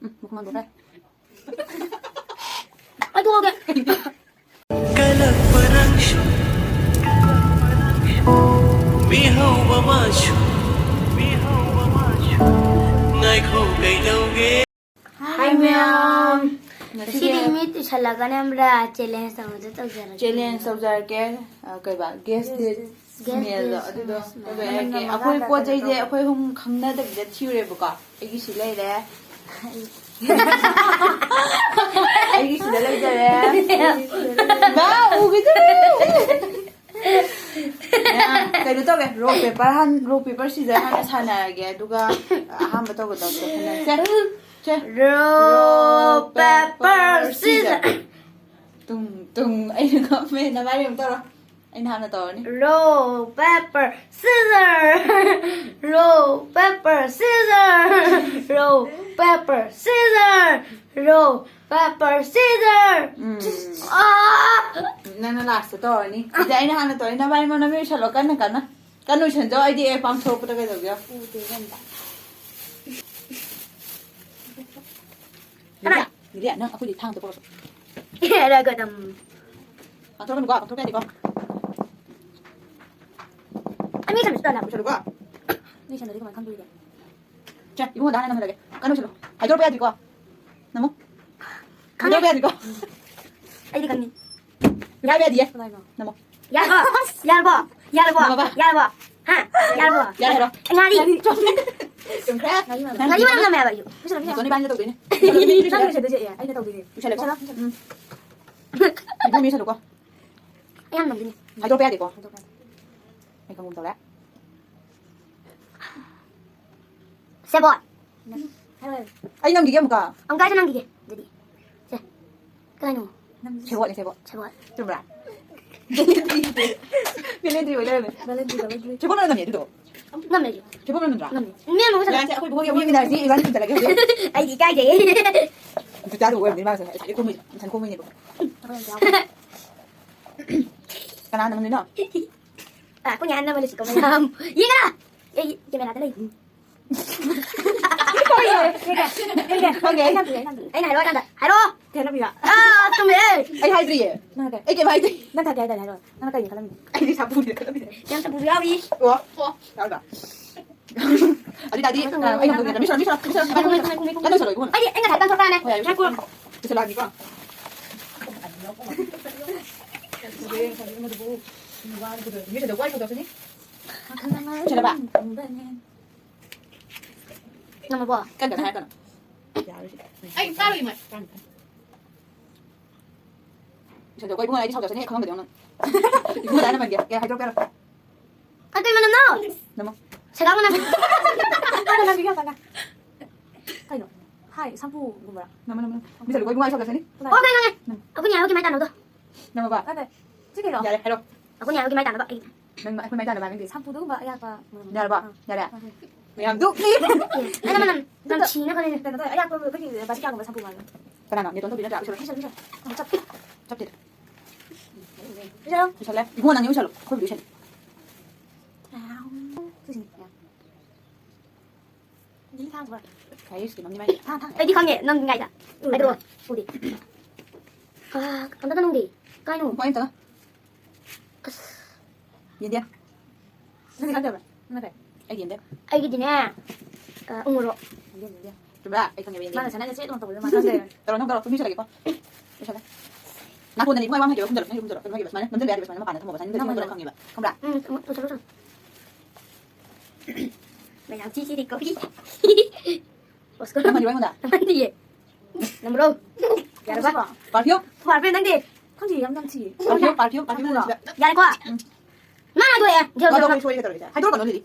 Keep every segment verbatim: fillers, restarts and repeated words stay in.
ꯎꯝ, ꯃꯈꯨꯝ ꯍꯥꯡꯗꯣꯛꯈ꯭ꯔꯦ꯫ ꯑꯩ ꯊꯣꯛꯑꯒꯦ꯫ ꯀꯜꯂꯛꯄ ꯅꯪꯁꯨ, ꯃꯤꯍꯧꯕ ꯃꯥꯁꯨ, ꯃꯤꯍꯧꯕ ꯃꯥꯁꯨ, ꯉꯥꯏꯈꯣ ꯀꯩꯗꯧꯒꯦ? ꯍꯥꯏ ꯃꯌꯥꯝ꯫ ꯉꯁꯤꯗꯤ ꯉꯁꯤꯗꯤ ꯃꯤ ꯇꯨꯁꯜꯂꯒꯅꯦ ꯈꯪꯕ꯭ꯔꯥ, ꯆꯦꯂꯦꯟꯖ ꯇꯧꯕꯗꯣ ꯇꯧꯖꯔꯒꯦ꯫ ꯆꯦꯂꯦꯟꯖ ꯇꯧꯖꯔꯛꯀꯦ꯫ ꯑ, ꯀꯩꯕ? ꯒꯦꯁ ꯗꯦꯠ ꯒꯦꯁ ꯁ꯭ꯃꯦꯜꯗꯣ ꯗꯦꯠ ꯑꯗꯨꯗꯣ ꯁ꯭ꯃꯦꯜ꯫ ꯇꯧꯕ ꯌꯥꯏ꯫ ꯃꯅꯝ ꯑꯩꯈꯣꯏ ꯃꯍꯥꯗꯣ ꯄꯣꯠ ꯆꯩꯁꯦ ꯀꯩꯗꯧꯕ? ꯑꯩꯈꯣꯏ ꯑꯍꯨꯝ ꯈꯪꯅꯗꯕꯤꯗ ꯊꯤꯔꯨꯔꯦꯕꯀꯣ꯫ ꯑꯩꯒꯤ ꯁꯤ ꯂꯩꯔꯦ꯫ ꯑꯩꯒꯤ ꯁꯤꯗ ꯂꯩꯖꯔꯦ꯫ ꯕꯥ, ꯎꯈꯤꯗ꯭ꯔꯦ꯫ ꯀꯩꯅꯣ ꯇꯧꯒꯦ, ꯔꯣꯛ ꯄꯦꯄꯔ ꯍꯥꯟ-, ꯔꯣꯛ ꯄꯦꯄꯔ ꯁꯤꯖꯔ ꯍꯥꯟꯅ ꯁꯥꯟꯅꯔꯒꯦ, ꯑꯗꯨꯒ ꯑꯍꯥꯟꯕ ꯇꯧꯒꯗꯕꯗꯣ ꯈꯟꯅꯁꯦ꯫ ꯁꯦ꯫ Rock paper scissor. ꯇꯨꯡ, ꯇꯨꯡ, ꯑꯩꯅ ꯉꯝꯃꯦ, ꯅꯕꯥꯅꯤ ꯑꯃꯨꯛ ꯇꯧꯔꯣ꯫ ꯑꯩꯅ ꯍꯥꯟꯅ ꯇꯧꯔꯅꯤ꯫ Rock, paper, scissor. Rock, paper, scissor. Rock, paper, scissor. Rock, paper, scissor. ꯎꯝ꯫ ꯑꯥ! ꯅꯪꯅ ꯂꯥꯁꯇ ꯇꯧꯔꯅꯤ꯫ ꯑꯗꯨꯗꯤ ꯑꯩꯅ ꯍꯥꯟꯅ ꯇꯧꯔꯅꯤ꯫ ꯅꯕꯥꯅꯤ ꯃꯅꯝ ꯌꯨꯁꯜꯂꯣ ꯀꯟꯅ ꯀꯟꯅ꯫ ꯀꯟꯅ ꯎꯏꯁꯟꯖꯧ, ꯑꯩꯗꯤ ꯑꯦ ꯄꯥꯡꯊꯣꯔꯛꯄꯗ ꯀꯩꯗꯧꯒꯦ? ꯎꯗꯦ ꯀꯩꯝꯇ꯫ ꯀꯅꯥ? ꯂꯤꯂꯤꯌꯥ, ꯂꯤꯂꯤꯌꯥ, ꯅꯪ ꯑꯩꯈꯣꯏꯗꯤ ꯊꯥꯡꯗ ꯄꯨꯔꯛꯑꯣ꯫ ꯑꯦꯔꯥ ꯀꯗꯝ꯫ ꯄꯥꯡꯊꯣꯔꯛꯀꯅꯨꯀꯣ, ꯄꯥꯡꯊꯣꯔꯛꯄ ꯌꯥꯗꯦꯀꯣ꯫ ꯑꯩ ꯃꯤ ꯁꯟꯕꯁꯨ ꯇꯜꯂꯦ꯫ ꯎꯏꯁꯜꯂꯨꯀꯣ꯫ ꯃꯤ ꯁꯟꯕꯗꯤ ꯀꯃꯥꯏꯅ ꯈꯪꯗꯣꯔꯤꯒꯦ? ꯁꯦ, ꯏꯕꯨꯡꯉꯣ, ꯗꯥ ꯍꯥꯏꯅ ꯅꯝꯍꯜꯂꯒꯦ꯫ ꯀꯟꯅ ꯎꯏꯁꯜꯂꯨ꯫ ꯍꯥꯏꯗꯣꯔꯛꯄ ꯌꯥꯗ꯭ꯔꯤꯀꯣ꯫ ꯅꯝꯃꯣ꯫ ꯈꯪꯉꯦ꯫ ꯍꯥꯏꯗꯣꯔꯛꯄ ꯌꯥꯗ꯭ꯔꯤꯀꯣ꯫ ꯑꯩꯗꯤ ꯈꯪꯉꯤ꯫ ꯌꯥꯕ ꯌꯥꯗꯤꯌꯦ꯫ ꯀꯗꯥꯏꯅꯣ? ꯅꯝꯃꯣ꯫ ꯌꯥꯔꯕꯣ? ꯌꯥꯔꯕꯣ? ꯌꯥꯔꯕꯣ? ꯅꯝꯃꯕ? ꯌꯥꯔꯕꯣ? ꯍꯥ? ꯌꯥꯔꯕꯣ? ꯌꯥꯔꯦ, ꯍꯥꯏꯔꯣ꯫ ꯉꯥꯔꯤ꯫ ꯆꯨꯝꯈ꯭ꯔꯦ꯫ ꯉꯥꯔꯤ ꯃꯅꯝ꯫ ꯉꯥꯔꯤ ꯃꯅꯝ ꯅꯝꯃꯦ ꯍꯥꯏꯕ ꯑꯩꯁꯨ꯫ ꯅꯪ ꯏꯕꯥꯅꯤꯗ ꯇꯧꯗꯣꯏꯅꯦ꯫ ꯅꯪ ꯎꯏꯁꯜꯂꯁꯦ꯫ ꯎꯝ꯫ ꯏꯕꯨꯡꯉꯣ ꯏꯁꯜꯂꯨꯀꯣ꯫ ꯑꯩ ꯌꯥꯝ ꯅꯝꯗꯣꯏꯅꯦ꯫ ꯍꯥꯏꯗꯣꯛꯄ ꯌꯥꯗꯦꯀꯣ꯫ ꯍꯥꯏꯗꯣꯛꯄ ꯌꯥꯗꯦ꯫ ꯑꯩ ꯈꯪꯒꯨꯝ ꯇꯧꯔꯦ꯫ ꯁꯦꯕꯣꯠ꯫ ꯑꯩ ꯅꯝꯈꯤꯒꯦ ꯑꯃꯨꯛꯀ꯫ ꯑꯃꯨꯛꯀ ꯑꯩꯁꯨ ꯅꯝꯈꯤꯒꯦ ꯑꯗꯨꯗꯤ꯫ ꯁꯦ꯫ ꯀꯅꯥꯅꯣ? ꯁꯦꯕꯣꯠꯅꯦ, ꯁꯦꯕꯣꯠ꯫ ꯁꯦꯕꯣꯠ꯫ ꯆꯨꯝꯕ꯭ꯔꯥ? ꯕꯦꯂꯦꯟꯗ꯭ꯔꯤ ꯑꯣꯏ ꯂꯩꯔꯝꯃꯦ꯫ ꯕꯦꯂꯦꯟꯗ꯭ꯔꯤ, ꯕꯦꯂꯦꯟꯗ꯭ꯔꯤ꯫ ꯁꯦꯕꯣꯠꯅ ꯅꯝꯃꯦ ꯑꯗꯨꯗꯣ꯫ ꯅꯝꯃꯦ ꯑꯩꯁꯨ꯫ ꯁꯦꯕꯣꯠꯅ ꯅꯝꯗ꯭ꯔꯥ? ꯅꯝꯃꯦ꯫ ꯃꯤ ꯑꯃ ꯌꯥꯔꯦꯁꯦ, ꯑꯩꯈꯣꯏ ꯏꯕꯨꯡꯉꯣ ꯌꯦꯡꯃꯤꯟꯅꯔꯁꯤ, ꯏꯕꯥꯅꯤ ꯊꯤꯟꯖꯜꯂꯒꯦ ꯍꯧꯖꯤꯛ꯫ ꯑꯩꯗꯤ ꯏꯀꯥꯏꯖꯩꯌꯦ꯫ ꯑꯗꯨ ꯆꯥꯗꯕ ꯑꯣꯏꯔꯝꯅꯤ ꯃꯥꯁꯦ꯫ ꯉꯁꯥꯏꯗꯩ ꯈꯣꯝꯃꯤꯁꯦ꯫ ꯉꯁꯥꯏ ꯈꯣꯝꯃꯤꯅꯦꯕ꯫ ꯑꯩꯈꯣꯏ ꯌꯥꯝ ꯆꯥꯎ꯫ ꯀꯅꯥ ꯅꯝꯗꯣꯏꯅꯣ? ꯑ, ꯑꯩꯈꯣꯏ ꯅꯦ ꯍꯥꯟꯅ ꯅꯝꯍꯜꯂꯁꯤꯀꯣ ꯃꯌꯥꯝ꯫ ꯌꯦꯡꯉꯥ! ꯑꯩ ꯀꯦꯃꯦꯔꯥꯗ ꯂꯩ꯫ ꯈꯪꯗꯦ, ꯑꯩ ꯅꯪ ꯄꯤꯔꯦ, ꯑꯩ ꯅꯪ ꯄꯤꯔꯦ꯫ ꯑꯩꯅ ꯍꯥꯏꯔꯛꯑꯀꯥꯟꯗ ꯍꯥꯏꯔꯛꯑꯣ꯫ ꯀꯩ ꯍꯥꯏꯔꯛꯑꯣ? ꯑꯥ, ꯆꯨꯝꯃꯦ꯫ ꯑꯩ ꯍꯥꯏꯗ꯭ꯔꯤꯌꯦ꯫ ꯅꯪ ꯍꯥꯏꯔꯛꯀꯦ꯫ ꯑꯩ ꯀꯩꯝ ꯍꯥꯏꯗꯦ꯫ ꯅꯪ ꯊꯥꯛꯀꯦ ꯍꯥꯏꯗꯥꯏꯅꯦ? ꯍꯥꯏꯔꯛꯑꯣ꯫ ꯅꯪ ꯀꯩꯅꯣ ꯈꯜꯂꯝꯃꯤꯅꯣ? ꯑꯩꯗꯤ ꯁꯥꯄꯨꯅꯦ ꯈꯜꯂꯝꯃꯤꯅꯦ꯫ ꯌꯥꯝ ꯁꯥꯄꯨꯁꯨ ꯌꯥꯎꯔꯤ꯫ ꯑꯣ꯫ ꯑꯣ꯫ ꯌꯥꯎꯔꯤꯕ? ꯑꯗꯨ ꯇꯥꯔꯗꯤ, ꯑ, ꯑꯩ ꯅꯪ ꯃꯤꯁꯣꯔꯣ, ꯃꯤꯁꯣꯔꯣ, ꯃꯤꯁꯣꯔꯣ, ꯃꯤꯁꯣꯔꯣ꯫ ꯅꯪ ꯂꯣꯏꯁꯜꯂꯣ, ꯏꯕꯨꯡꯉꯣ꯫ ꯑꯩꯗꯤ ꯑꯩꯅ ꯊꯥꯛꯇꯪ ꯊꯣꯛꯂꯛꯑꯅꯦ꯫ ꯍꯣꯏ, ꯌꯥꯔꯦ, ꯉꯥꯏꯈꯣ꯫ ꯂꯣꯏꯁꯜꯂꯣ꯫ ꯂꯣꯏꯁꯜꯂꯛꯑꯒꯦꯀꯣ꯫ ꯃꯤꯁꯣꯗ ꯋꯥꯔꯤ ꯁꯧꯗꯣꯛꯁꯤꯅꯤ꯫ ꯂꯣꯏꯁꯜꯂꯕ? ꯉꯝꯃꯕꯣ? ꯀꯟ ꯀꯟ ꯍꯥꯏꯔꯛꯀꯅꯣ꯫ ꯌꯥꯔꯣꯏ ꯁꯤꯗꯤ꯫ ꯑꯩ ꯆꯥꯔꯣꯏ, ꯏꯃꯥ꯫ ꯏꯁꯩꯗꯣ ꯑꯩꯈꯣꯏ ꯏꯕꯨꯡꯉꯣ ꯑꯩꯗꯤ ꯁꯥꯎꯖꯔꯁꯅꯤ, ꯑꯩ ꯈꯪꯉꯝꯒꯗꯤ ꯅꯪ꯫ ꯏꯕꯨꯡꯉꯣ ꯇꯥꯅ ꯃꯟꯒꯦ꯫ ꯀꯩ ꯍꯥꯏꯗꯣꯛꯀꯦ ꯍꯥꯏꯔꯣ? ꯑ, ꯀꯩ ꯃꯅꯝꯅꯣ? ꯅꯝꯃꯣ꯫ ꯁꯦꯒꯥꯏ ꯃꯅꯝ꯫ ꯀꯩꯅꯣ? ꯍꯥꯏ, ꯁꯝꯄꯨꯒꯨꯝꯕꯔꯥ? ꯅꯝꯃꯣ, ꯅꯝꯃꯣ, ꯅꯝꯃꯣ꯫ ꯃꯤꯁꯜꯂꯨꯀꯣ ꯏꯕꯨꯡꯉꯣ ꯑꯩ ꯁꯥꯎꯖꯔꯁꯅꯤ꯫ ꯑꯣ, ꯈꯪꯉꯦ, ꯈꯪꯉꯦ꯫ ꯎꯝ꯫ ꯑꯩꯈꯣꯏ ꯅꯦ ꯍꯣꯏꯒꯤ ꯃꯥꯏ ꯇꯥꯟꯅꯕꯗꯣ꯫ ꯅꯝꯃꯕ? ꯅꯠꯇꯦ, ꯁꯤ ꯀꯩꯅꯣ? ꯌꯥꯔꯦ, ꯍꯥꯏꯔꯣ꯫ ꯑꯩꯈꯣꯏ ꯅꯦ ꯍꯣꯏꯒꯤ ꯃꯥꯏ ꯇꯥꯟꯅꯕ ꯑꯩ꯫ ꯅꯪ ꯑꯩꯈꯣꯏ ꯃꯥꯏ ꯇꯥꯟꯅꯕ ꯅꯪꯗꯤ? ꯁꯝꯄꯨꯗꯨꯒꯨꯝꯕ ꯑꯌꯥꯛꯄ ꯃꯅꯝ꯫ ꯌꯥꯔꯕꯣ? ꯑꯥ꯫ ꯌꯥꯔꯦ? ꯑꯥ꯫ ꯃꯌꯥꯝꯗꯨ꯫ ꯑꯩꯅ ꯃꯅꯝ ꯅꯝꯊꯤꯅ ꯈꯜꯂꯤꯅꯦ꯫ ꯀꯩꯅꯣ ꯇꯧꯋꯦ, ꯑꯌꯥꯛꯄ ꯑꯩꯈꯣꯏꯒꯤ ꯕꯥꯁꯤꯀꯥꯒꯨꯝꯕ ꯁꯝꯄꯨ ꯃꯥꯜꯂꯦ꯫ ꯀꯅꯥꯅꯣ? ꯅꯦꯇꯣꯟ ꯇꯧꯕꯤ ꯅꯠꯇ꯭ꯔꯥ? ꯎꯏꯁꯜꯂꯣ꯫ ꯎꯏꯁꯜꯂꯣ, ꯎꯏꯁꯜꯂꯣ꯫ ꯆꯞꯇꯦ꯫ ꯆꯞꯇꯦ꯫ ꯎꯏꯁꯜꯂꯣ꯫ ꯎꯏꯁꯜꯂꯦ꯫ ꯏꯕꯨꯡꯉꯣ ꯅꯪꯗꯤ ꯎꯏꯁꯜꯂꯣ꯫ ꯑꯩꯈꯣꯏꯕꯨꯗꯤ ꯎꯏꯁꯜꯂꯦ꯫ ꯁꯤꯁꯤꯅꯦ꯫ ꯂꯤꯂꯤ ꯊꯥꯡꯁꯨ ꯄꯨꯔꯛꯀꯦ꯫ ꯍꯥꯏꯔꯤꯁꯤꯗꯤ ꯃꯝꯗꯤ ꯃꯝꯗꯤ꯫ ꯊꯥ, ꯊꯥ꯫ ꯑꯩꯗꯤ ꯈꯪꯉꯦ, ꯅꯪ ꯉꯥꯏꯗ꯫ ꯎꯝ꯫ ꯍꯥꯏꯗꯣꯛꯑꯣ꯫ ꯎꯗꯦ꯫ ꯑꯥ, ꯑꯝꯇ ꯅꯪꯗꯤ꯫ ꯀꯥꯏꯅꯣ? ꯍꯣꯏ, ꯑꯝꯇ꯫ ꯑꯁ꯫ ꯌꯦꯟꯗꯦꯝ꯫ ꯅꯪꯗꯤ ꯈꯪꯗꯕ꯭ꯔꯥ? ꯅꯪꯅ ꯀꯩ? ꯑꯩꯗꯤ ꯌꯦꯟꯗꯦꯝ꯫ ꯑꯩꯒꯤꯗꯤꯅꯦ, ꯑ, ꯎꯃꯣꯔꯣꯛ꯫ ꯌꯦꯟꯗꯦꯝ, ꯌꯦꯟꯗꯦꯝ꯫ ꯆꯨꯝꯕ꯭ꯔꯥ? ꯑꯩ ꯈꯪꯉꯦꯕ ꯌꯦꯟꯗꯦꯝ꯫ ꯃꯥꯅ ꯁꯅꯥꯅ ꯆꯦꯠ ꯂꯥꯎꯅ ꯇꯧꯕꯗꯣ ꯃꯥ ꯈꯪꯗꯦ꯫ ꯇꯧꯔꯣ, ꯅꯪ ꯇꯧꯔꯣ꯫ ꯄꯨꯡ ꯂꯣꯏꯁꯜꯂꯒꯦꯀꯣ꯫ ꯂꯣꯏꯁꯜꯂꯦ꯫ ꯅꯥꯀꯣꯡꯗꯅꯦ ꯏꯕꯨꯡꯉꯣ ꯋꯥ ꯍꯥꯏꯗꯣꯏꯕ, ꯈꯨꯝꯖꯜꯂꯣ, ꯅꯪ ꯈꯨꯝꯖꯜꯂꯣ꯫ ꯀꯩꯅꯣ ꯍꯥꯏꯒꯦꯕ ꯁꯨꯃꯥꯏꯅ, ꯅꯝꯖꯜꯂꯣ ꯌꯥꯗꯦꯕ ꯁꯨꯃꯥꯏꯅ ꯃꯄꯥꯟꯗ ꯊꯝꯃꯣꯕ꯫ ꯁꯨꯃꯥꯏꯅ ꯅꯝꯖꯜꯂꯣ ꯎꯝ, ꯈꯪꯉꯦꯕ꯫ ꯈꯪꯕ꯭ꯔꯥ? ꯎꯝ, ꯎꯝ, ꯂꯣꯏꯁꯜꯂꯣ, ꯂꯣꯏꯁꯜꯂꯣ꯫ ꯃꯌꯥꯝ ꯊꯤ ꯊꯤꯗꯤ ꯀꯧꯏ꯫ ꯑꯣꯁꯀꯥꯔ꯫ ꯅꯪ ꯃꯟꯗꯤꯕ ꯑꯩꯉꯣꯟꯗ? ꯃꯟꯗꯤꯌꯦ꯫ ꯅꯝꯕ꯭ꯔꯣ? ꯌꯥꯔꯕ? ꯄꯥꯔꯐ꯭ꯌꯨꯝ? ꯄꯥꯔꯐ꯭ꯌꯨꯝ ꯅꯪꯗꯤ? ꯈꯪꯗꯦ, ꯌꯥꯝ ꯅꯝꯊꯤꯌꯦ꯫ ꯄꯥꯔꯐ꯭ꯌꯨꯝ, ꯄꯥꯔꯐ꯭ꯌꯨꯝ, ꯄꯥꯔꯐ꯭ꯌꯨꯝ ꯅꯝꯊꯤꯕ꯫ ꯌꯥꯔꯦꯀꯣ? ꯎꯝ꯫ ꯅꯪ ꯍꯥꯏꯗꯣꯛꯑꯦ꯫ ꯖꯦꯜ ꯑꯗꯣ ꯆꯠꯂꯣ꯫ ꯑꯩꯈꯣꯏ ꯁꯣꯏꯒꯦ ꯇꯧꯔꯒꯦ꯫ ꯍꯥꯏꯗꯣꯛꯀꯅꯣ, ꯂꯤꯂꯤ꯫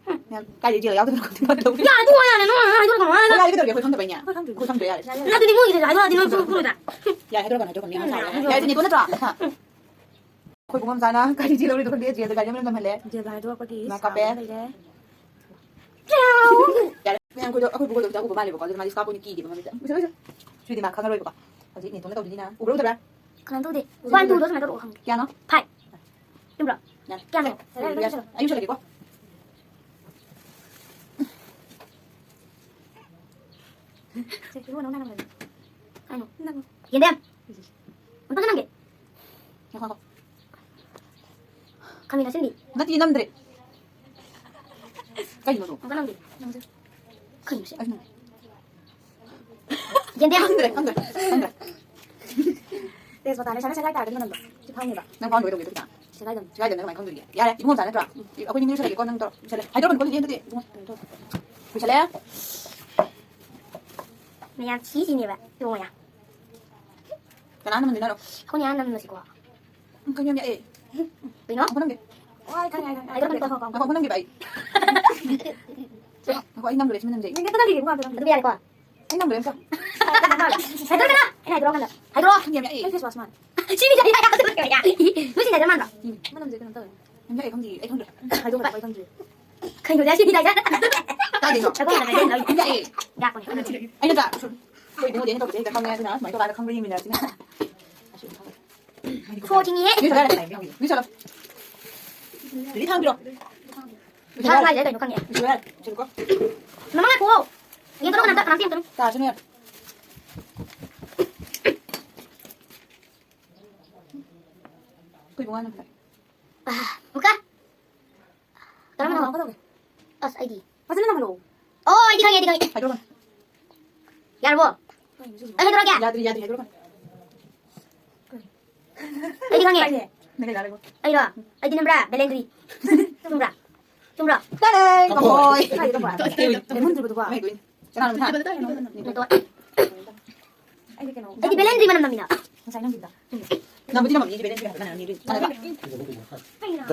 ꯎꯝ꯫ ꯌꯥꯝ ꯀꯥꯏꯗꯩ ꯖꯦꯜ ꯌꯥꯎꯗꯣꯏꯅꯣ ꯈꯪꯗꯦ, ꯃꯥ ꯇꯧꯔꯤ꯫ ꯌꯥꯔꯦ, ꯇꯣꯛꯑꯣ, ꯌꯥꯔꯦ, ꯅꯪ ꯍꯥꯏꯗꯣꯛꯀꯅꯣ, ꯍꯥꯏꯗꯣꯛꯀꯅꯣ꯫ ꯍꯣꯏ, ꯌꯥꯔꯦ, ꯀꯩꯗꯧꯔꯒꯦ? ꯑꯩꯈꯣꯏ ꯈꯪꯗꯕꯩꯅꯦ꯫ ꯑꯩꯈꯣꯏ ꯈꯪꯗꯦ꯫ ꯑꯩꯈꯣꯏ ꯈꯪꯗ꯭ꯔꯦ, ꯌꯥꯔꯦ꯫ ꯌꯥꯔꯦ, ꯌꯥꯔꯦ꯫ ꯑꯗꯨꯗꯤ ꯃꯣꯏꯒꯤꯗꯁꯨ ꯍꯥꯏꯗꯣꯛꯑꯗꯤ ꯅꯣꯏ ꯐꯨ-, ꯐꯨꯔꯣꯏꯗ꯭ꯔꯥ? ꯌꯥꯔꯦ, ꯍꯥꯏꯗꯣꯛꯀꯅꯣ, ꯍꯥꯏꯗꯣꯛꯀꯅꯣ, ꯃꯤ ꯉꯥꯡ ꯁꯥꯎꯔꯦ꯫ ꯌꯥꯔꯦ, ꯅꯦꯇꯣꯟ ꯅꯠꯇ꯭ꯔꯣ? ꯑꯩꯈꯣꯏ ꯕꯨꯡꯉꯣ ꯃꯆꯥꯅ ꯒꯥꯔꯤ ꯊꯤ ꯂꯧꯔꯤꯗꯣ ꯈꯪꯗꯦ, ꯖꯦꯜꯗ ꯒꯥꯔꯤ ꯑꯃ ꯅꯝꯍꯜꯂꯦ꯫ ꯖꯦꯜꯗ ꯍꯥꯏꯗꯣꯛꯄꯒꯤ ꯃꯥ ꯀꯥꯞꯄꯦ꯫ ꯁꯥꯎꯔꯒ ꯂꯩꯔꯦ꯫ ꯌꯥꯔꯦ, ꯃꯌꯥꯝ ꯑꯩꯈꯣꯏꯗꯣ, ꯑꯩꯈꯣꯏ ꯕꯨꯡꯉꯣꯗꯣ ꯍꯤꯗꯥꯛ ꯎꯕ ꯃꯥꯜꯂꯦꯕꯀꯣ, ꯑꯗꯨꯅ ꯃꯥꯗꯤ ꯁꯥꯞꯄ ꯑꯣꯏꯅ ꯀꯤꯗꯦꯕ ꯃꯃꯤꯠꯇ꯫ ꯎꯏꯁꯜꯂꯨ, ꯎꯏꯁꯜꯂꯨ꯫ ꯁꯤꯗꯤ ꯃꯥ ꯈꯪꯉꯔꯣꯏꯕꯀꯣ꯫ ꯍꯧꯖꯤꯛ ꯅꯦꯇꯣꯟꯅ ꯇꯧꯗꯣꯏꯅꯤꯅ꯫ ꯎꯕ꯭ꯔꯥ ꯎꯗꯕ꯭ꯔꯥ? ꯀꯅꯥꯅ ꯇꯧꯗꯦ? ꯎꯕ꯭ꯔꯥ? One, two ꯗꯣ ꯁꯨꯃꯥꯏꯅ ꯇꯧꯔꯛꯑꯣ ꯈꯪꯗꯦ꯫ ꯀꯌꯥꯅꯣ? Five꯫ ꯌꯥꯔꯦ꯫ ꯆꯨꯝꯕ꯭ꯔꯣ? ꯌꯥꯔꯦ, ꯌꯥꯔꯦ, ꯌꯥꯔꯦ꯫ ꯑꯩ ꯎꯏꯁꯜꯂꯒꯦꯀꯣ꯫ ꯁꯦ, ꯏꯕꯨꯡꯉꯣ, ꯅꯪ ꯅꯪ ꯂꯩ꯫ ꯀꯩꯅꯣ? ꯅꯪ꯫ ꯌꯦꯟꯗꯦꯝ꯫ ꯑꯝꯇ ꯅꯪꯒꯦ꯫ ꯉꯥꯏꯈꯣ, ꯉꯥꯏꯈꯣ꯫ ꯈꯥꯃꯦꯟ ꯑꯁꯤꯟꯕꯤ꯫ ꯅꯠꯇꯦ, ꯅꯝꯗ꯭ꯔꯦ꯫ ꯀꯩꯅꯣꯗꯣ? ꯑꯝꯇ ꯅꯪꯒꯦ꯫ ꯅꯪꯁꯦ꯫ ꯀꯩꯅꯣ ꯁꯤ? ꯑꯩ ꯅꯪ-, ꯌꯦꯟꯗꯦꯝ꯫ ꯈꯪꯗ꯭ꯔꯦ, ꯈꯪꯗ꯭ꯔꯦ, ꯈꯪꯗ꯭ꯔꯦ꯫ ꯇꯦꯖꯄꯇꯥꯅꯦ, ꯁꯥꯏꯅ ꯁꯦꯒꯥꯏ ꯇꯥꯔꯒꯗꯤ ꯃꯅꯝꯗꯣ꯫ ꯁꯤ ꯐꯪꯉꯦꯕ꯫ ꯅꯪ ꯐꯥꯎꯟ ꯂꯣꯏ ꯇꯧꯒꯦ ꯑꯗꯨꯗꯤ? ꯁꯦꯒꯥꯏꯗꯕꯅꯤ꯫ ꯁꯦꯒꯥꯏꯗꯕꯅꯤ ꯀꯃꯥꯏꯅ ꯈꯪꯗꯣꯏꯒꯦ? ꯌꯥꯔꯦ, ꯏꯕꯨꯡꯉꯣ ꯆꯥ ꯅꯠꯇ꯭ꯔꯣ? ꯎꯝ꯫ ꯑꯩꯈꯣꯏ ꯅꯤꯡꯁꯤꯡ ꯁꯜꯂꯒꯦꯀꯣ, ꯅꯪ ꯇꯧꯔꯣ꯫ ꯁꯜꯂꯦ꯫ ꯍꯥꯏꯗꯣꯔꯛꯀꯅꯨꯀꯣ, ꯑꯗꯨꯗꯤ ꯌꯦꯟꯗꯨꯗꯤ, ꯏꯕꯨꯡꯉꯣ꯫ ꯀꯩꯅꯣ ꯇꯧꯔꯣ꯫ ꯂꯣꯏꯁꯜꯂꯦ꯫ ꯃꯌꯥꯝ ꯁꯤꯁꯤꯅꯦꯕ, ꯏꯕꯨꯡꯉꯣ ꯌꯥ꯫ ꯀꯅꯥꯅ ꯅꯝꯃꯤꯅꯣ? ꯑꯩꯈꯣꯏ ꯅꯤꯌꯥ ꯅꯝꯃꯁꯤꯀꯣ꯫ ꯎꯝ, ꯀꯩꯅꯣ ꯌꯥꯝ ꯌꯥꯛꯑꯦ꯫ ꯀꯩꯅꯣ? ꯑꯃꯨꯛ ꯅꯝꯒꯦ꯫ ꯑꯣ, ꯑꯩ ꯈꯪꯉꯦ, ꯑꯩ ꯈꯪꯉꯦ꯫ ꯍꯥꯏꯗꯣꯔꯛꯀꯅꯨ, ꯇꯧꯔꯣ꯫ ꯉꯥꯏꯈꯣ, ꯑꯃꯨꯛ ꯅꯝꯒꯦꯕ ꯑꯩ꯫ ꯉꯥꯏꯈꯣ, ꯑꯩ ꯅꯝꯗꯣꯔꯦ, ꯁꯤ ꯃꯅꯝꯁꯦ ꯑꯩ꯫ ꯅꯪ ꯑꯝꯇ ꯅꯝꯕꯤꯒꯦ, ꯏꯕꯨꯡꯉꯣ, ꯑꯝꯇ ꯅꯝꯕꯤꯒꯦ꯫ ꯑꯗꯨꯝ ꯌꯥꯔꯦꯀꯣ? ꯑꯩ ꯅꯝꯗꯣꯔꯦ ꯑꯝꯇ꯫ ꯍꯥꯏꯗꯣꯔꯛꯀꯅꯨ꯫ ꯑꯩꯅ ꯍꯥꯏꯗꯣꯔꯛꯑꯣ ꯍꯥꯟꯅ꯫ ꯍꯥꯏꯗꯣꯔꯛꯑꯣ꯫ ꯌꯥꯝ ꯌꯥꯛꯑꯦ꯫ ꯑꯩ face wash ꯃꯥꯜꯂꯦ꯫ ꯁꯤꯅꯤ ꯌꯥꯛꯑꯦ꯫ ꯅꯣꯏ ꯁꯤꯅꯤ ꯌꯥꯛꯑꯦ ꯃꯥꯟꯕ꯭ꯔꯣ? ꯎꯝ꯫ ꯃꯅꯝꯁꯦ ꯀꯩꯅꯣꯝ ꯇꯧꯋꯦ꯫ ꯌꯥꯝ ꯌꯥꯛꯑꯦ, ꯈꯪꯗꯦ꯫ ꯑꯩ ꯈꯪꯗ꯭ꯔꯦ꯫ ꯍꯥꯏꯗꯣꯛꯈ꯭ꯔꯦ, ꯑꯩ ꯈꯪꯗ꯭ꯔꯦ꯫ ꯀꯩꯅꯣ ꯌꯥꯛꯁꯤꯗꯤ ꯇꯥꯏꯖꯥ꯫ ꯀꯥꯏꯗꯩꯅꯣ? ꯑꯩꯈꯣꯏ ꯍꯥꯟꯅ ꯀꯩꯅꯣ ꯌꯥꯛꯑꯦ꯫ ꯌꯥꯛꯄꯅꯦ꯫ ꯑꯩ ꯅꯠꯇ꯭ꯔꯥ? ꯑꯩꯈꯣꯏ ꯏꯕꯨꯡꯉꯣꯗꯤ ꯑꯩꯅ ꯇꯧꯕꯁꯦ ꯍꯦꯛꯇ ꯈꯪꯉꯦ, ꯑꯗꯨꯅ ꯁꯨꯃꯥꯏꯅ ꯇꯧꯔꯀꯥꯟꯗ ꯈꯪꯕ꯭ꯔꯥ ꯌꯦꯡꯃꯤꯟꯅꯔꯁꯤꯅꯦ꯫ ꯁꯣꯔ ꯊꯤꯡꯉꯤꯍꯦ꯫ ꯅꯣꯏ ꯆꯠꯂꯣ꯫ ꯅꯣꯏ ꯆꯠꯂꯣ꯫ ꯂꯤꯂꯤ ꯊꯥꯡꯕꯤꯔꯣ꯫ ꯊꯥꯡ ꯍꯥꯏꯁꯦ ꯀꯩꯅꯣ ꯈꯪꯉꯦ꯫ ꯂꯣꯏꯁꯤꯜꯂꯣ ꯌꯥꯔꯦ꯫ ꯂꯣꯏꯁꯤꯜꯂꯣꯀꯣ꯫ ꯃꯃꯥ ꯉꯥꯏꯈꯣ꯫ ꯌꯦꯡꯊꯣꯛꯑꯣ, ꯀꯅꯥꯝꯇ, ꯀꯅꯥꯝꯇ ꯌꯦꯡꯗ꯭ꯔꯣ꯫ ꯇꯥꯁꯅꯨ ꯌꯥꯔꯦ꯫ ꯑꯩꯈꯣꯏ ꯏꯕꯨꯡꯉꯣꯅ ꯐꯖꯩ꯫ ꯑꯥ, ꯑꯃꯨꯛꯀ꯫ ꯀꯔꯝꯕꯅꯣ? ꯀꯃꯥꯏꯅ ꯇꯧꯒꯦ? ꯑꯁ, ꯑꯩꯗꯤ꯫ ꯐꯖꯅ ꯅꯝꯍꯜꯂꯣ꯫ ꯑꯣ, ꯑꯩꯗꯤ ꯈꯪꯉꯦ, ꯑꯩꯗꯤ ꯈꯪꯉꯦ꯫ ꯍꯥꯏꯗꯣꯛꯑꯣ꯫ ꯌꯥꯔꯕꯣ? ꯀꯩꯅꯣ ꯁꯤꯁꯤꯕꯣ? ꯑꯩ ꯍꯥꯏꯗꯣꯔꯛꯑꯒꯦ? ꯌꯥꯗ꯭ꯔꯤ, ꯌꯥꯗ꯭ꯔꯤ, ꯍꯥꯏꯗꯣꯔꯛꯀꯅꯨ꯫ ꯑꯩꯗꯤ ꯈꯪꯉꯦ꯫ ꯀꯩꯅꯦ? ꯅꯪ ꯀꯩ ꯆꯥꯔꯒꯦ? ꯑꯩꯔꯣ? ꯑꯩꯗꯤ ꯅꯝꯕ꯭ꯔꯥ? ꯕꯦꯂꯦꯟꯗ꯭ꯔꯤ꯫ ꯆꯨꯝꯕ꯭ꯔꯥ? ꯆꯨꯝꯕ꯭ꯔꯥ? ꯇꯥꯔꯦ! ꯀꯐꯣꯏ꯫ ꯀꯐꯣꯏ꯫ ꯀꯐꯣꯏ꯫ ꯂꯦꯃꯟ ꯇ꯭ꯔꯤꯕꯗꯨꯕꯣ? ꯀꯃꯥꯏ ꯇꯧꯅꯤ? ꯀꯅꯥꯅꯣ ꯃꯊꯥ? ꯅꯠꯇꯣ꯫ ꯑꯩꯗꯤ ꯀꯩꯅꯣ? ꯑꯩꯗꯤ ꯕꯦꯂꯦꯟꯗ꯭ꯔꯤ ꯃꯅꯝ ꯅꯝꯃꯤꯅ꯫ ꯉꯁꯥꯏ ꯅꯪꯒꯤꯗ꯫ ꯅꯝꯕꯨꯗꯤ ꯅꯝꯃꯝꯅꯤ, ꯑꯩꯗꯤ ꯕꯦꯂꯦꯟꯗ꯭ꯔꯤ ꯍꯥꯏꯕ ꯀꯅꯥꯅꯣ? ꯀꯩꯅꯣ?